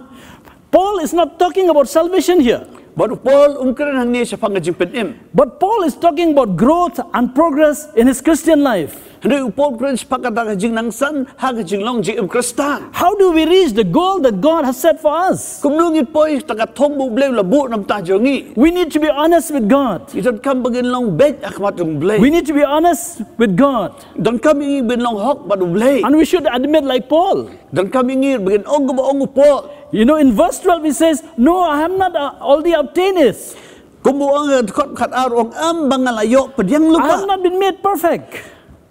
Paul is not talking about salvation here. Bad u Paul um kren hangne shaphang ka jingpynim. But Paul is talking about growth and progress in his Christian life. Hynrei u Paul u kren shaphang kata ka jingnang san ha ka jinglong jingim Khristan. How do we reach the goal that God has set for us? Kumno ngin poi ha kata ka thong ba U Blei u la buh na ka bynta jong ngi? We need to be honest with God. Ngi donkam ba ngin long beit ha khmat jong U Blei. We need to be honest with God. Donkam ïa ngi ba ngin long hok bad U Blei. And we should admit, like Paul. Donkam ïa ngi ba ngin ong kumba ong u Paul. You know, in verse twelve he says, "No, I have not, uh, already obtained this." Kumba ong ha dkhot khatar, u ong, ym ba nga la ïoh pdiang lypa. I have not been made perfect.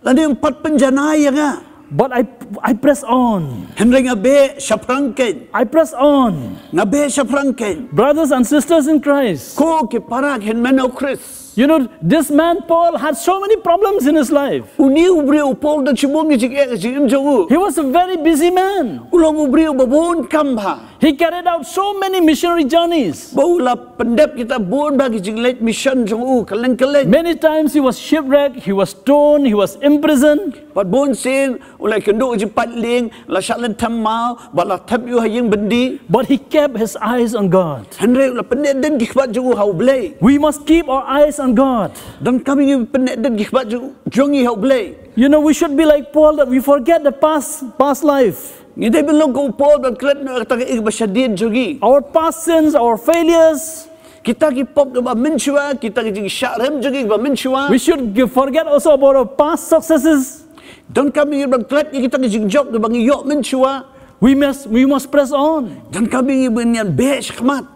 Lane ym pat pynjanai ïa nga. But I, I press on. Hynrei nga beh shaphrang kein. I press on. Nga beh shaphrang kein. Brothers and sisters in Christ. Ko ki para ki hynmen ha u Khrist. You know, this man Paul had so many problems in his life. Une u briew u Paul u don shibun ki jingeh ha ka jingim jong u. He was a very busy man. U long u briew uba bun kam bha. He carried out so many missionary journeys. Bad u la pyndep kita bun bha ki jingleit mission jong u kylleng kylleng. Many times he was shipwrecked, he was stoned, he was imprisoned. Bad bun sien u la ïakynduh ha ka jingpait lieng, la shah lynthem maw, bad la thep ïa u ha ïing byndi. But he kept his eyes on God. Hynrei u la pynneh dien ki khmat jong u ha U Blei. We must keep our eyes on God. Donkam ïa ngi pynneh dien ki khmat jong, jong ngi ha U Blei. You know, we should be like Paul, that we forget the past, past life. Ngi dei ban long kum u Paul ban klet noh ïa kata kaei kaba shadien jong ngi. Our past sins, our failures. Kita ki pop kiba mynshuwa, kita ki jingshah rem jong ngi kiba mynshuwa. We should give, forget also about our past successes. Donkam ïa ngi ban klet ïa kita ki jingjop kiba ngi ïoh mynshuwa. We must, we must press on. Donkam ïa ngi ban ïa beh shakhmat.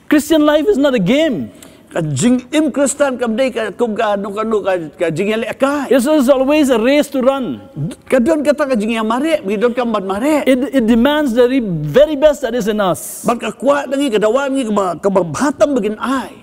Christian life is not a game. Ka jingim Khristan kam dei ka kum kano kano ka, ka jingïalehkai. It's, it's always a race to run. Ka don kata ka jingïamareh, ngi donkam ban mareh. It, it demands the re-, very best that is in us. Bad ka kwah na ngi ka dawa na ngi kaba, kaba bha tam ba ngin ai.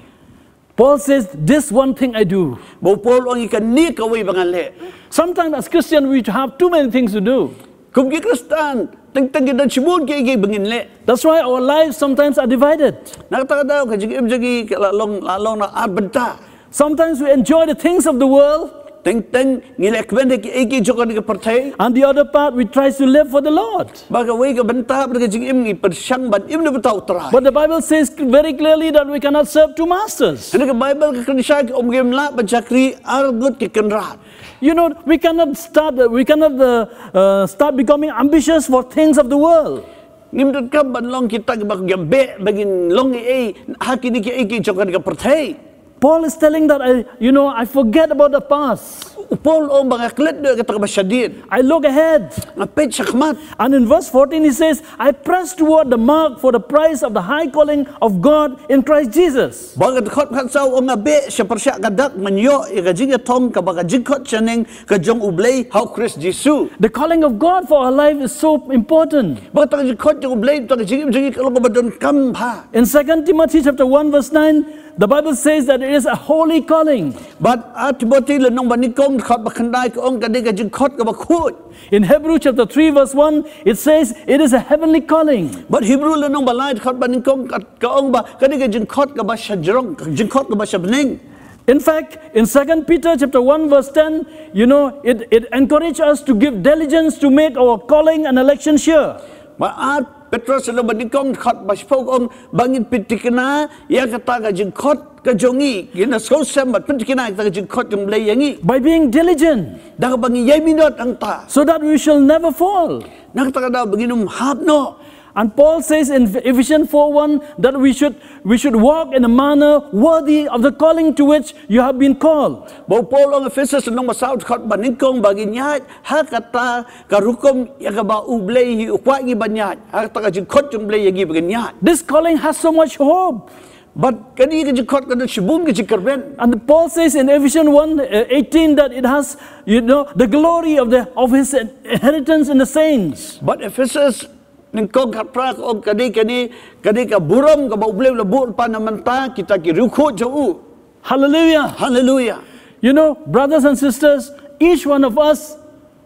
Paul says, "This one thing I do." Bad u Paul u ong, ïa kane kawei ba nga leh. Sometimes as Christian we have too many things to do. Kum ki Khristan, teng teng ki don shibun kiei kiei ba ngin leh. That's why our lives sometimes are divided. Na kata ka daw ka jingim jong ngi ka la long, la long na ar bynta. Sometimes we enjoy the things of the world. Teng teng ngi leh kmen ïa kiei kiei jong kane ka pyrthei. And the other part, we try to live for the Lord. Bad kawei ka bynta bad ka jingim ngi pyrshang ban im na bynta U Trai. But the Bible says very clearly that we cannot serve two masters. Hynrei ka Baibl ka kren shai, ym ngim lah ban shakri ar ngut ki kynrad. You know, we cannot start, we cannot, uh, uh, start becoming ambitious for things of the world. Ngim donkam ban long kita kiba ïa beh ba ngin long ei ei ha kine kiei kiei jong kane ka pyrthei. Paul is telling that I, you know, I forget about the past. U Paul u ong ba nga klet noh ïa kata kaba shadien. I look ahead. Nga peit shakhmat. And in verse fourteen he says, "I press toward the mark for the prize of the high calling of God in Christ Jesus." Bad ha dkhot khatsaw u ong, nga beh sha pyrshah ka dak ban ïoh ïa ka jingïathong kaba ka jingkhot shaneng ka jong U Blei ha U Khrist Jisu. The calling of God for our life is so important. Bad kata ka jingkhot jong U Blei ha ka jingim jong ngi ka long kaba donkam bha. In Second Timothy chapter one verse nine, the Bible says that it is a holy calling. Bad Ar Timothi lynnong ba nyngkong dkhot ba khyndai ka ong ka dei ka jingkhot kaba khuid. In Hebrew chapter three verse one, it says it is a heavenly calling. Bad Hebru lynnong ba lai dkhot ba nyngkong ka, ka ong ba ka dei ka jingkhot kaba shajrong, ka jingkhot kaba shabneng. In fact, in Second Peter chapter one verse ten, you know, it, it encourages us to give diligence to make our calling and election sure. Bad Ar Petros lynnong ba nyngkong dkhot ba shiphew ka ong ba ngin pynthikna ïa kata ka jingkhot ka jong ngi, ngin ïa sngewsih bad pynthikna ïa kata ka jingkhot jong U Blei ïa ngi. By being diligent. Da kaba ngi ïai minot hangta. So that we shall never fall. Na kata ka daw ba ngin ym hap noh. And Paul says in Ephesians four one that we should, we should walk in a manner worthy of the calling to which you have been called. Bad u Paul u ong ha Ephesus lynnong ba saw dkhot ba nyngkong ba ngin ïaid ha kata ka rukom ïa kaba U Blei hi u kwah ngi ban ïaid, ha kata ka jingkhot jong U Blei ïa ngi ba ngin ïaid. This calling has so much hope. Bad kane ka jingkhot ka don shibun ka jingkyrmen. And Paul says in Ephesians one, uh, eighteen that it has, you know, the glory of the, of his inheritance in the saints. Bad Ephesus Nyngkong khatphra ka ong ka dei kane, ka dei ka burom kaba U Blei u la buh lypa na ka bynta kita ki riewkhuid jong u. Hallelujah. Haleluya. You know, brothers and sisters, each one of us,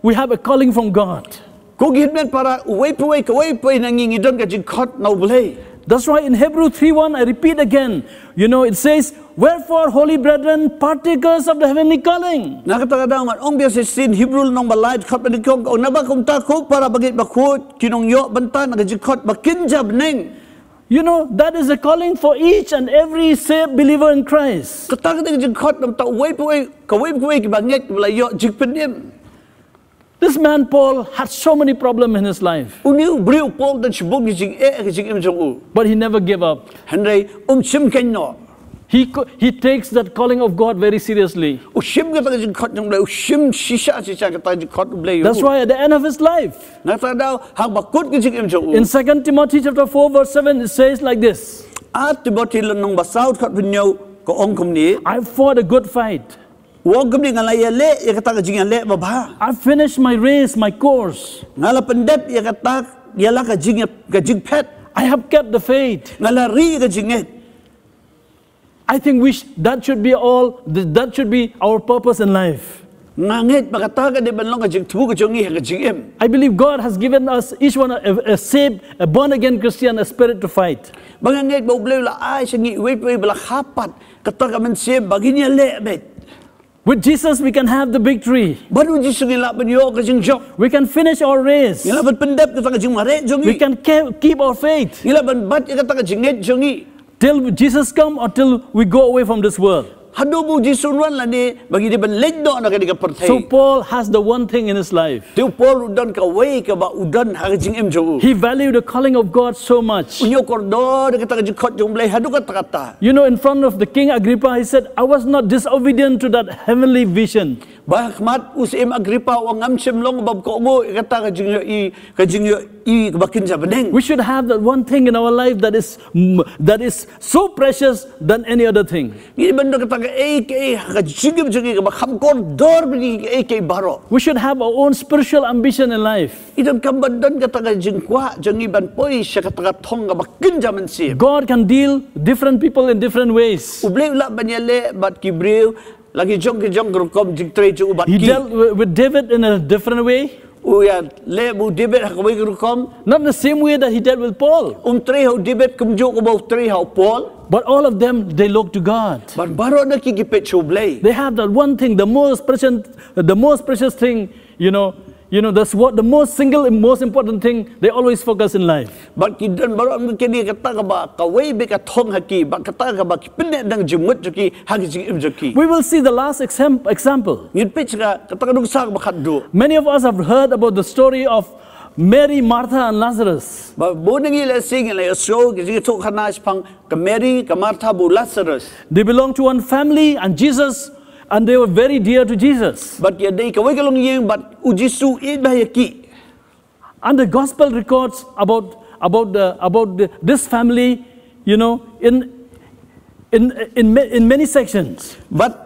we have a calling from God. Ko ki hynmen para, uwei pa uwei, kawei pa uwei na ngi ngi don ka jingkhot na U Blei. That's why in Hebrew three one, I repeat again, you know, it says, "Wherefore, holy brethren, partakers of the heavenly calling." Na kata ka daw ngan ong biang shisien, Hebrew lynnong ba lai dkhot ba nyngkong ka ong, naba kumta ko para bangeit bakhuid, ki nongïoh bynta na ka jingkhot ba kynja bneng. You know, that is a calling for each and every saved believer in Christ. Kata ka dei ka jingkhot namar uwei pa uwei, kawei pa uwei kiba ngeit, kiba la ïoh jingpynim. This man Paul had so many problems in his life. Une u briew Paul u don shibun ki jingeh ha ka jingim jong u. But he never gave up. Hynrei um shim keiñ noh. He, co- he takes that calling of God very seriously. U shim kata ka jingkhot jong U Blei, u shim shisha shisha kata ka jingkhot U Blei. That's why at the end of his life, Na kata ka daw, haba kut ka jingim jong u. In Second Timothy chapter four verse seven, it says like this. Ar Timothi lynnong ba saw dkhot ba hynñiew ka ong kumne. I've fought a good fight. U ong kumne, nga la ïaleh ïa kata ka jingïaleh babha. I've finished my race, my course. Nga la pyndep ïa kata, ïa la ka jing, ka jingphet. I have kept the faith. Nga la ri ïa ka jingngeit. I think we sh- that should be all. Th- that should be our purpose in life. Nga ngeit ba kata ka dei ban long ka jingthmu ka jong ngi ha ka jingim. I believe God has given us each one a, a saved, a born again Christian, a spirit to fight. Ba nga ngeit ba U Blei u la ai sha ngi iwei pa iwei ba la kha pat kata ka mynsiem ba ngin ïaleh beit. With Jesus, we can have the victory. Bad u Jisu ngi lah ban ïoh ka jingjop. We can finish our race. Ngi lah ban pyndep kata ka jingmareh jong ngi. We can ke- keep our faith. Ngi lah ban bat ïa kata ka jingngeit jong ngi. Till Jesus come or till we go away from this world. Haduh ba u Jisu un wan lane ba ngi dei ban leit noh na kane ka pyrthei. So Paul has the one thing in his life. Te u Paul u don kawei kaba u don ha ka jingim jong u. He valued the calling of God so much. U ñiew kordor ïa kata ka jingkhot jong U Blei haduh katta katta. You know, in front of the king Agrippa, he said, "I was not disobedient to that heavenly vision." Ba ha khmat u syiem Agrippa u ong, ngam shym long ba kohnguh ïa kata ka jingïohi, ka jingïohi kaba kynja bneng. We should have that one thing in our life that is, that is so precious than any other thing. Ngi dei ban don kata kaei kaei ha ka jingim jong ngi kaba kham kordor bad kiei kiei baroh. We should have our own spiritual ambition in life. Ngi donkam ban don kata ka jingkwah jong ngi ban poi sha kata ka thong kaba kynja mynsiem. God can deal different people in different ways. U Blei u lah ban ïaleh bad ki briew la ki jong ki jong ki rukom jingtrei jong u bad ki. He dealt with, with David in a different way. U ïa leh bad u David ha kawei ka rukom. Not the same way that he dealt with Paul. Um trei ha u David kumjuh kumba u trei ha u Paul. But all of them, they look to God. Bad baroh na ki ki peit sha U Blei. They have that one thing, the most precious, the most precious thing, you know, you know, that's what the most single, most important thing they always focus in life. Bad ki don baroh ki kynti kata kaba kawei beit ka thong ha ki, bad kata kaba ki pynneh dang jingmut jong ki ha ki jingim jong ki. We will see the last exam- example. Ngin peit sha kata ka nuksa kaba khatduh. Many of us have heard about the story of Mary, Martha, and Lazarus. Bad bun na ngi la ïohsngew, la ïohsngew ki jingïathuhkhana shaphang ka Mary, ka Martha bad u Lazarus. They belong to one family and Jesus, and they were very dear to Jesus. Bad ki dei kawei ka longïing bad u Jisu u ïeit bha ïa ki. And the gospel records about, about, the, about the, this family, you know, in, in, in, ma- in many sections. Bad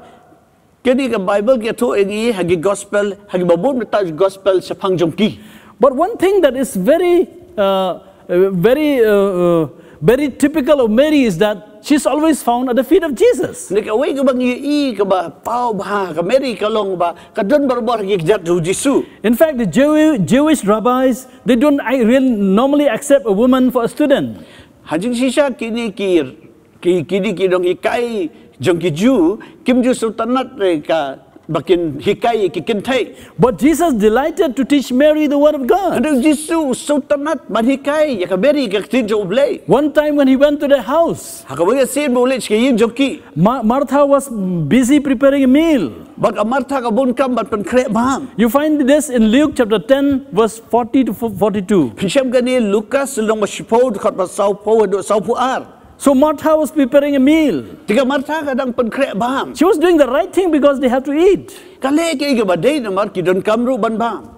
kane ka Baibl ka ïathuh ïa ngi ha ki gospel, ha kiba bun bynta ki gospel shaphang jong ki. But one thing that is very, uh, uh, very, uh, uh, very typical of Mary is that she's always found at the feet of Jesus. Hynrei kawei kaba ngi ïohi kaba paw bha ha ka Mary ka long ba ka don barabor ha ki kjat jong u Jisu. In fact, the Jew, Jewish rabbis, they don't I, really normally accept a woman for a student. Ha jingshisha kine ki, ki, kine ki nonghikai jong ki Jiw kim ju sngewtynnat re ka ba kin hikai ki kynthei. But Jesus delighted to teach Mary the word of God. Hynrei u Jisu u sngewtynnat ban hikai ïa ka Mary ka ktien jong U Blei. One time when he went to their house, Ha kawei ka sien ba u leit sha ka ïing jong ki. Ma- Martha was busy preparing a meal. Bad ka Martha ka bun kam ban pynkhreh bam. You find this in Luke chapter ten, verse forty to fo- forty-two. Phin shem kane Lukas lynnong ba shiphew dkhot ba sawphew haduh sawphew ar. So Martha was preparing a meal. Te ka Martha ka dang pynkhreh bam. She was doing the right thing because they have to eat. Ka leh kaei kaba dei namar ki donkam ruh ban bam.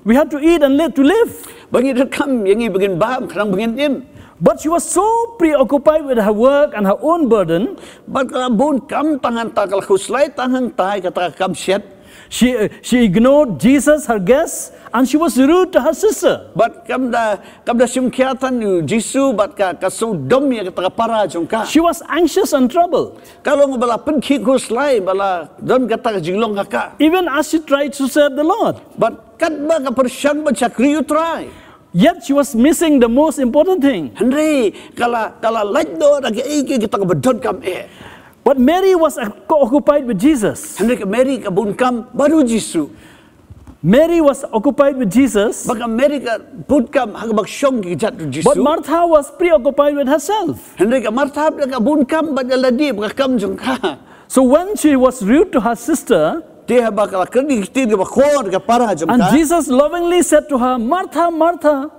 We have to eat and live to live. Ba ngi donkam ïa ngi ba ngin bam khnang ba ngin im. But she was so preoccupied with her work and her own burden. Bad ka la bun kam tang hangta, ka la khuslai tang hangta ïa kata ka kam shet. She, uh, she ignored Jesus, her guests, and she was rude to her sister. Bad kam da, kam da shim khia than ïa u Jisu, bad ka, ka sngewdom ïa kata ka para jong ka. She was anxious and troubled. Ka long ba la pynkhih khuslai, ba la don kata ka jinglong ha ka. Even as she tried to serve the Lord. Bad katba ka pyrshang ban shakri ïa u Trai. Yet she was missing the most important thing. Hynrei ka la, ka la lait noh da kaei kaei kata kaba donkam eh. But Mary was occupied with Jesus. Hynrei ka Mary ka bun kam bad u Jisu. Mary was occupied with Jesus. Bad ka Mary ka bun kam ha kaba shong ki kjat u Jisu. But Martha was preoccupied with herself. Hynrei ka Martha ka bun kam bad ïa lade bad ka kam jong ka. So when she was rude to her sister, te haba ka la kren ki ktien kaba khor ïa ka para jong ka. And Jesus lovingly said to her, "Martha, Martha."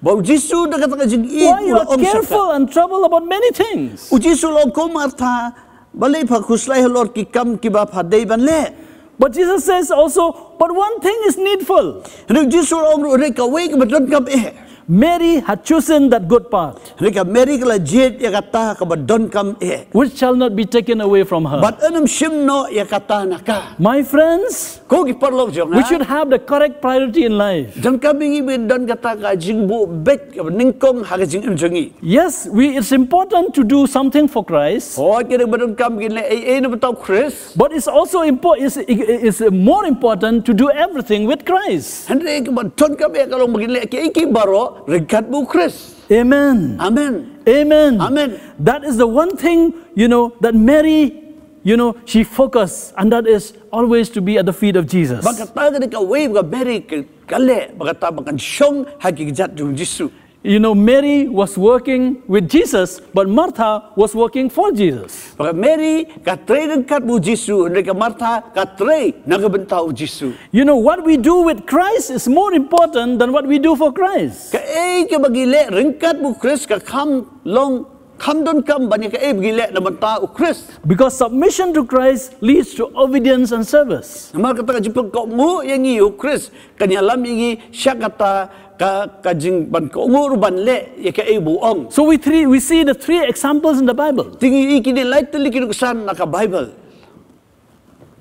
Ba u Jisu da kata ka jingïeit, why you are careful and troubled about many things? U Jisu u la ong, "Ko Martha, balei pha khuslai halor ki kam kiba pha dei ban leh?" But Jesus says also, "But one thing is needful." Hynrei u Jisu u la ong ruh, hynrei kawei kaba donkam eh. Mary had chosen that good part. Hynrei ka Mary ka la jied ïa kata kaba donkam eh. Which shall not be taken away from her. Bad ym shim noh ïa kata na ka. My friends, ko ki paralok jong nga. We should have the correct priority in life. Donkam ïa ngi ban don kata ka jingbuh beit kaba nyngkong ha ka jingim jong ngi. Yes, we, it's important to do something for Christ. Hooid, ka dei ba donkam ba ngin leh ei ei na bynta u Khrist. But it's also important, is, is more important to do everything with Christ. Hynrei kaba donkam eh ka long ba ngin leh kiei kiei baroh ryngkat bad u Khrist. Amen. Amen. Amen. Amen. That is the one thing, you know, that Mary, you know, she focused, and that is always to be at the feet of Jesus. Ba kata ka dei kawei ba ka Mary ka, ka leh, ba kata ba kan shong ha ki kjat jong u Jisu. You know, Mary was working with Jesus, but Martha was working for Jesus. Ba ka Mary ka trei ryngkat bad u Jisu, hynrei ka Martha ka trei na ka bynta u Jisu. You know, what we do with Christ is more important than what we do for Christ. Kaei kaba ngi leh ryngkat bad u Khrist ka kham long, kham donkam ban ïa kaei ba ngi leh na bynta u Khrist. Because submission to Christ leads to obedience and service. Namar kata ka jingpynkohnguh ïa ngi ïa u Khrist kan ïalam ïa ngi sha kata ka, ka jingpynkohnguh ruh ban leh ïa kaei ba u ong. So we three, we see the three examples in the Bible. Te ngi ïohi kine lai tylli ki nuksan na ka Baibl.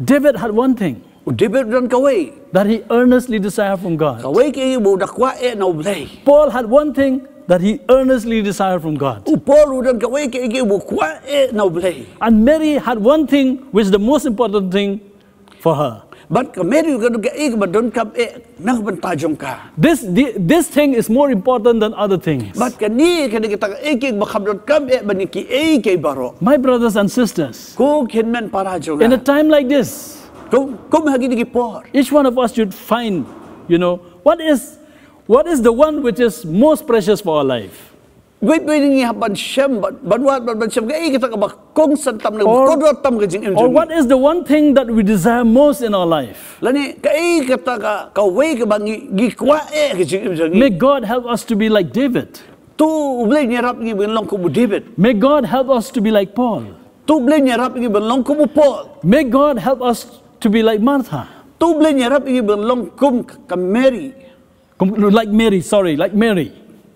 David had one thing. U David u don kawei. That he earnestly desired from God. Kawei kaei ba u da kwah eh na U Blei. Paul had one thing that he earnestly desired from God. U Paul u don kawei kaei ba u kwah eh na U Blei. And Mary had one thing which is the most important thing for her. Bad ka Mary ka don kaei kaba donkam eh na ka bynta jong ka. This, thi-, this thing is more important than other things. Bad kane ka dei kata kaei kaba kham donkam eh ban ïa kiei kiei baroh. My brothers and sisters, ko ki hynmen para jong nga. In a time like this, kum, kum ha kine ki por, each one of us should find, you know, what is, what is the one which is most precious for our life. Bad bad ngi hap ban shem, ban, ban wad, ban, ban shem kaei kata kaba kongsan tam, kaba kordor tam ka jingim jong ngi. Or what is the one thing that we desire most in our life? Lane kaei kata ka, kawei kaba ngi, ngi kwah eh ka jingim jong ngi. May God help us to be like David. To U Blei un ïarap ngi ban long kum u David. May God help us to be like Paul. To U Blei un ïarap ngi ban long kum u Paul. May God help us to be like Martha. To U Blei un ïarap ngi ban long kum ka, ka Mary. Kum, like Mary, sorry, like Mary.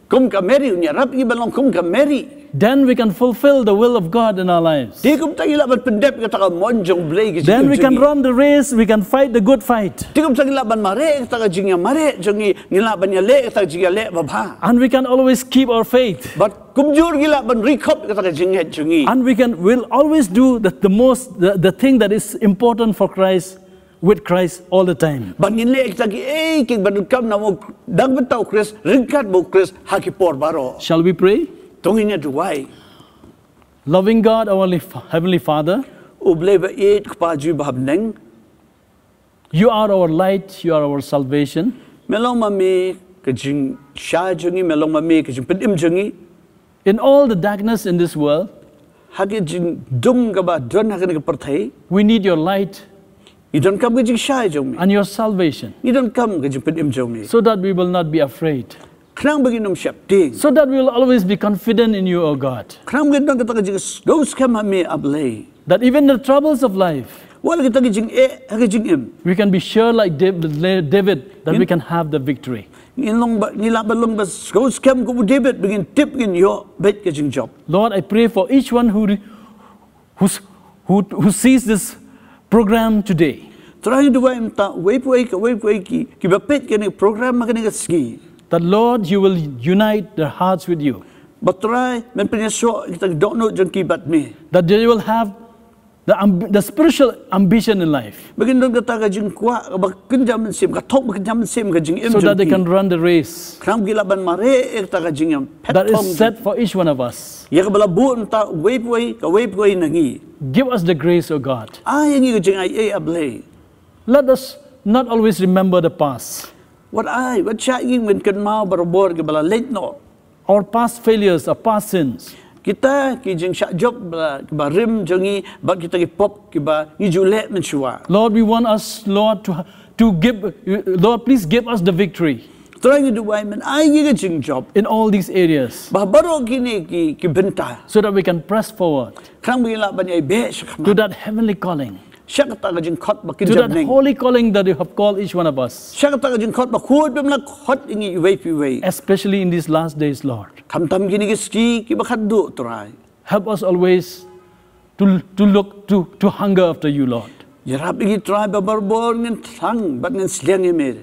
Kum ka Mary, un ïarap ngi ban long kum ka Mary. Then we can fulfill the will of God in our lives. Te kumta ngi lah ban pyndep kata ka mon jong U Blei ka jingim jong ngi. Then we can run the race, we can fight the good fight. Te kumta ngi lah ban mareh kata ka jingïamareh jong ngi, ngi lah ban ïaleh kata ka jingïaleh babha. And we can always keep our faith. Bad kumjuh ngi lah ban ri khop kata ka jingngeit jong ngi. And we can, we'll always do the, the most, the, the thing that is important for Christ, with Christ all the time. Bad ngin leh kita kiei kiei ba donkam na u, na ka bynta u Khrist, ryngkat bad u Khrist ha ki por baroh. Shall we pray? To ngin ïa duwai. Loving God, our li-, Heavenly Father, U Blei ba ïeit, Kpa jong ngi ba ha bneng. You are our light, you are our salvation. Me long ma me ka jingshai jong ngi, me long ma me ka jingpynim jong ngi. In all the darkness in this world, ha ka jingdum kaba don ha kane ka pyrthei, we need your light. Ngi donkam ka jingshai jong me. And your salvation. Ngi donkam ka jingpynim jong me. So that we will not be afraid. Khnang ba ngin ym sheptieng. So that we will always be confident in you, O God. Khnang ba ngin don kata ka jingsngewskhem ha me, A Blei. That even the troubles of life, wat la kita ki jingeh ha ka jingim, we can be sure like Dav-, David, that we can have the victory. Ngin long ba, ngi lah ban long ba sngewskhem kum u David, ba ngin tip ngin ïoh beit ka jingjop. Lord, I pray for each one who re-, who's, who, who sees this program today. Trai, ngi duwai mynta, uwei pa uwei, kawei pa kawei ki, kiba peit kane ka program ha kane ka sngi. That Lord, you will unite their hearts with you. Ba Trai, men pynïasoh kita ki dohnud jong ki bad me. That they will have the, amb- the spiritual ambition in life. Ba kin don kata ka jingkwah, ba kynja mynsiem, ka thok ba kynja mynsiem, ka jingim jong ki. So that they can run the race. Khnang ba ki lah ban mareh ïa kata ka jingïaphet thong. That is set for each one of us. Ïa kaba la buh na uta uwei pa uwei, kawei pa kawei na ngi. Give us the grace, O God. Ai ïa ngi ka jingaiei, A Blei. Let us not always remember the past. Wat ai, wat shah ïa ngi ban kynmaw barabor kiba la leit noh. Our past failures, our past sins. Kita ki jingshah jop ba, kiba rim jong ngi, bad kita ki pop kiba ngi ju leh mynshuwa. Lord, we want us, Lord, to, to give, Lord, please give us the victory. Trai, ngi duwai, men ai ngi ka jingjop. In all these areas. Ba baroh kine ki, ki bynta. So that we can press forward. Khnang ba ngin lah ban ïai beh shakhmat. To that heavenly calling. Sha kata ka jingkhot ba kynja bneng. To that holy calling that you have called each one of us. Sha kata ka jingkhot ba khuid ba me la khot ïa ngi iwei pa iwei. Especially in these last days, Lord. Khamtam kine ki sngi kiba khatduh, Trai. Help us always to, to look, to, to hunger after you, Lord. Ïarap ïa ngi, Trai, ba barabor ngin thrang bad ngin sliang ïa me.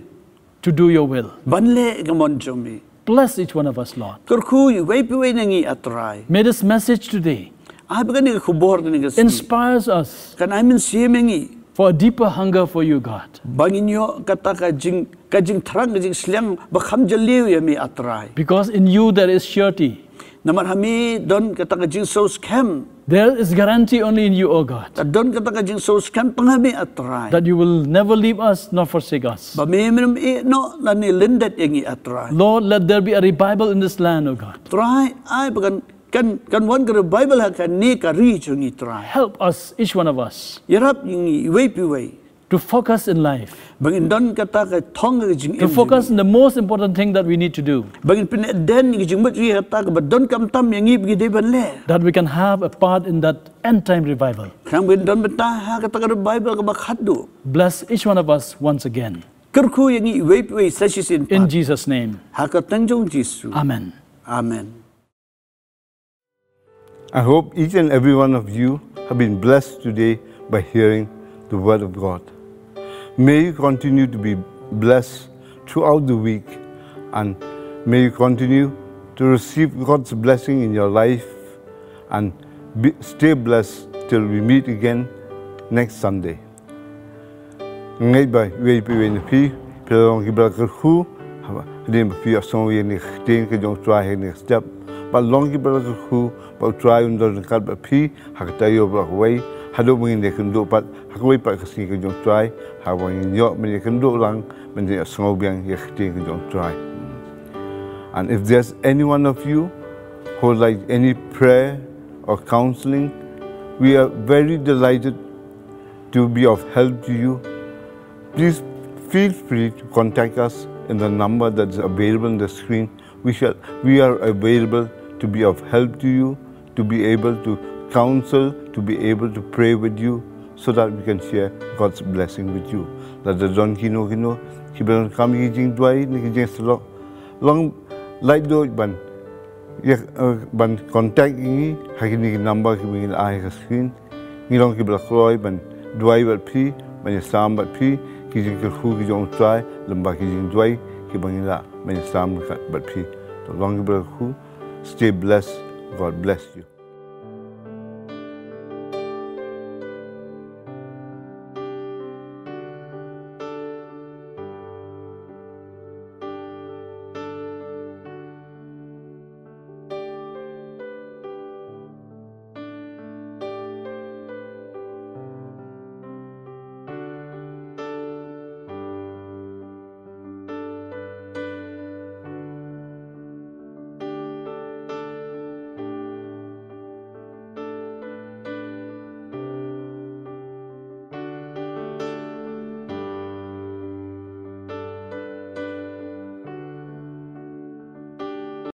To do your will. Ban leh ka mon jong me. Bless each one of us, Lord. Kyrkhu ïa uwei pa uwei na ngi, A Trai. May this message today Ai ba kane ka khubor kane ka sngi inspires us kan ai mynsiem ïa ngi for a deeper hunger for you, God. Ba ngin ïoh kata ka jing, ka jingthrang, ka jingsliang ba kham jylliew ïa me, A Trai. Because in you there is surety. Namar ha me don kata ka jingsngewskhem. There is guarantee only in you, O God. Ka don kata ka jingsngewskhem tang ha me, A Trai. That you will never leave us nor forsake us. Ba me, mem ïehnoh lane lyndet ïa ngi, A Trai. Lord, let there be a revival in this land, O God. Trai, ai ba kan, kan, kan wan ka revival ha kane ka ri jong ngi, Trai. Help us, each one of us. Ïarap ïa ngi iwei pa iwei. To focus in life. Ba ngin don kata ka thong ka jingim. To focus in the most important thing that we need to do. Ba ngin pynïaid ïa ka jingmut ïa kata kaba donkam tam ïa ngi ba ngi dei ban leh. That we can have a part in that end time revival. Khnang ba ngin don bynta ha kata ka revival kaba khatduh. Bless each one of us once again. Kyrkhu ïa ngi iwei pa iwei sa shisien pat. In Jesus' name. Ha ka kyrteng jong Jisu. Amen. Amen. I hope each and every one of you have been blessed today by hearing the word of God. May you continue to be blessed throughout the week, and may you continue to receive God's blessing in your life, and be, stay blessed till we meet again next Sunday. Nga ngeit ba iwei pa iwei na phi, phi la long kiba la kyrkhu, hadien ba phi ïohsngew ïa kane ka ktien ka jong U Trai ha kane ka step. Bad long kiba la kyrkhu, ba U Trai un don ryngkat bad phi ha ka taïew baroh kawei, haduh ba ngin ïakynduh pat ha kawei pat ka sngi ka jong U Trai, haba ngin ïoh ban ïakynduh lang, ban ïohsngew biang ïa ka ktien ka jong U Trai. And if there's any one of you who would like any prayer or counseling, we are very delighted to be of help to you, please feel free to contact us in the number that is available on the screen. We shall, we are available to be of help to you, to be able to counsel, to be able to pray with you, so that we can share God's blessing with you. Lada don kino kino kiba donkam ïa ki jingduwai ne ki jingsyllok, long lait duh ban, ïa, eh, ban contact ïa ngi ha kine ki number kiba ngi la ai ha ka screen. Ngi long kiba la kloi ban duwai bad phi, ban ïasam bad phi, ki jingkyrkhu ki jong U Trai, lyngba ki jingduwai kiba ngi lah ban ïasam bad phi. To long kiba la kyrkhu, stay blessed, God bless you.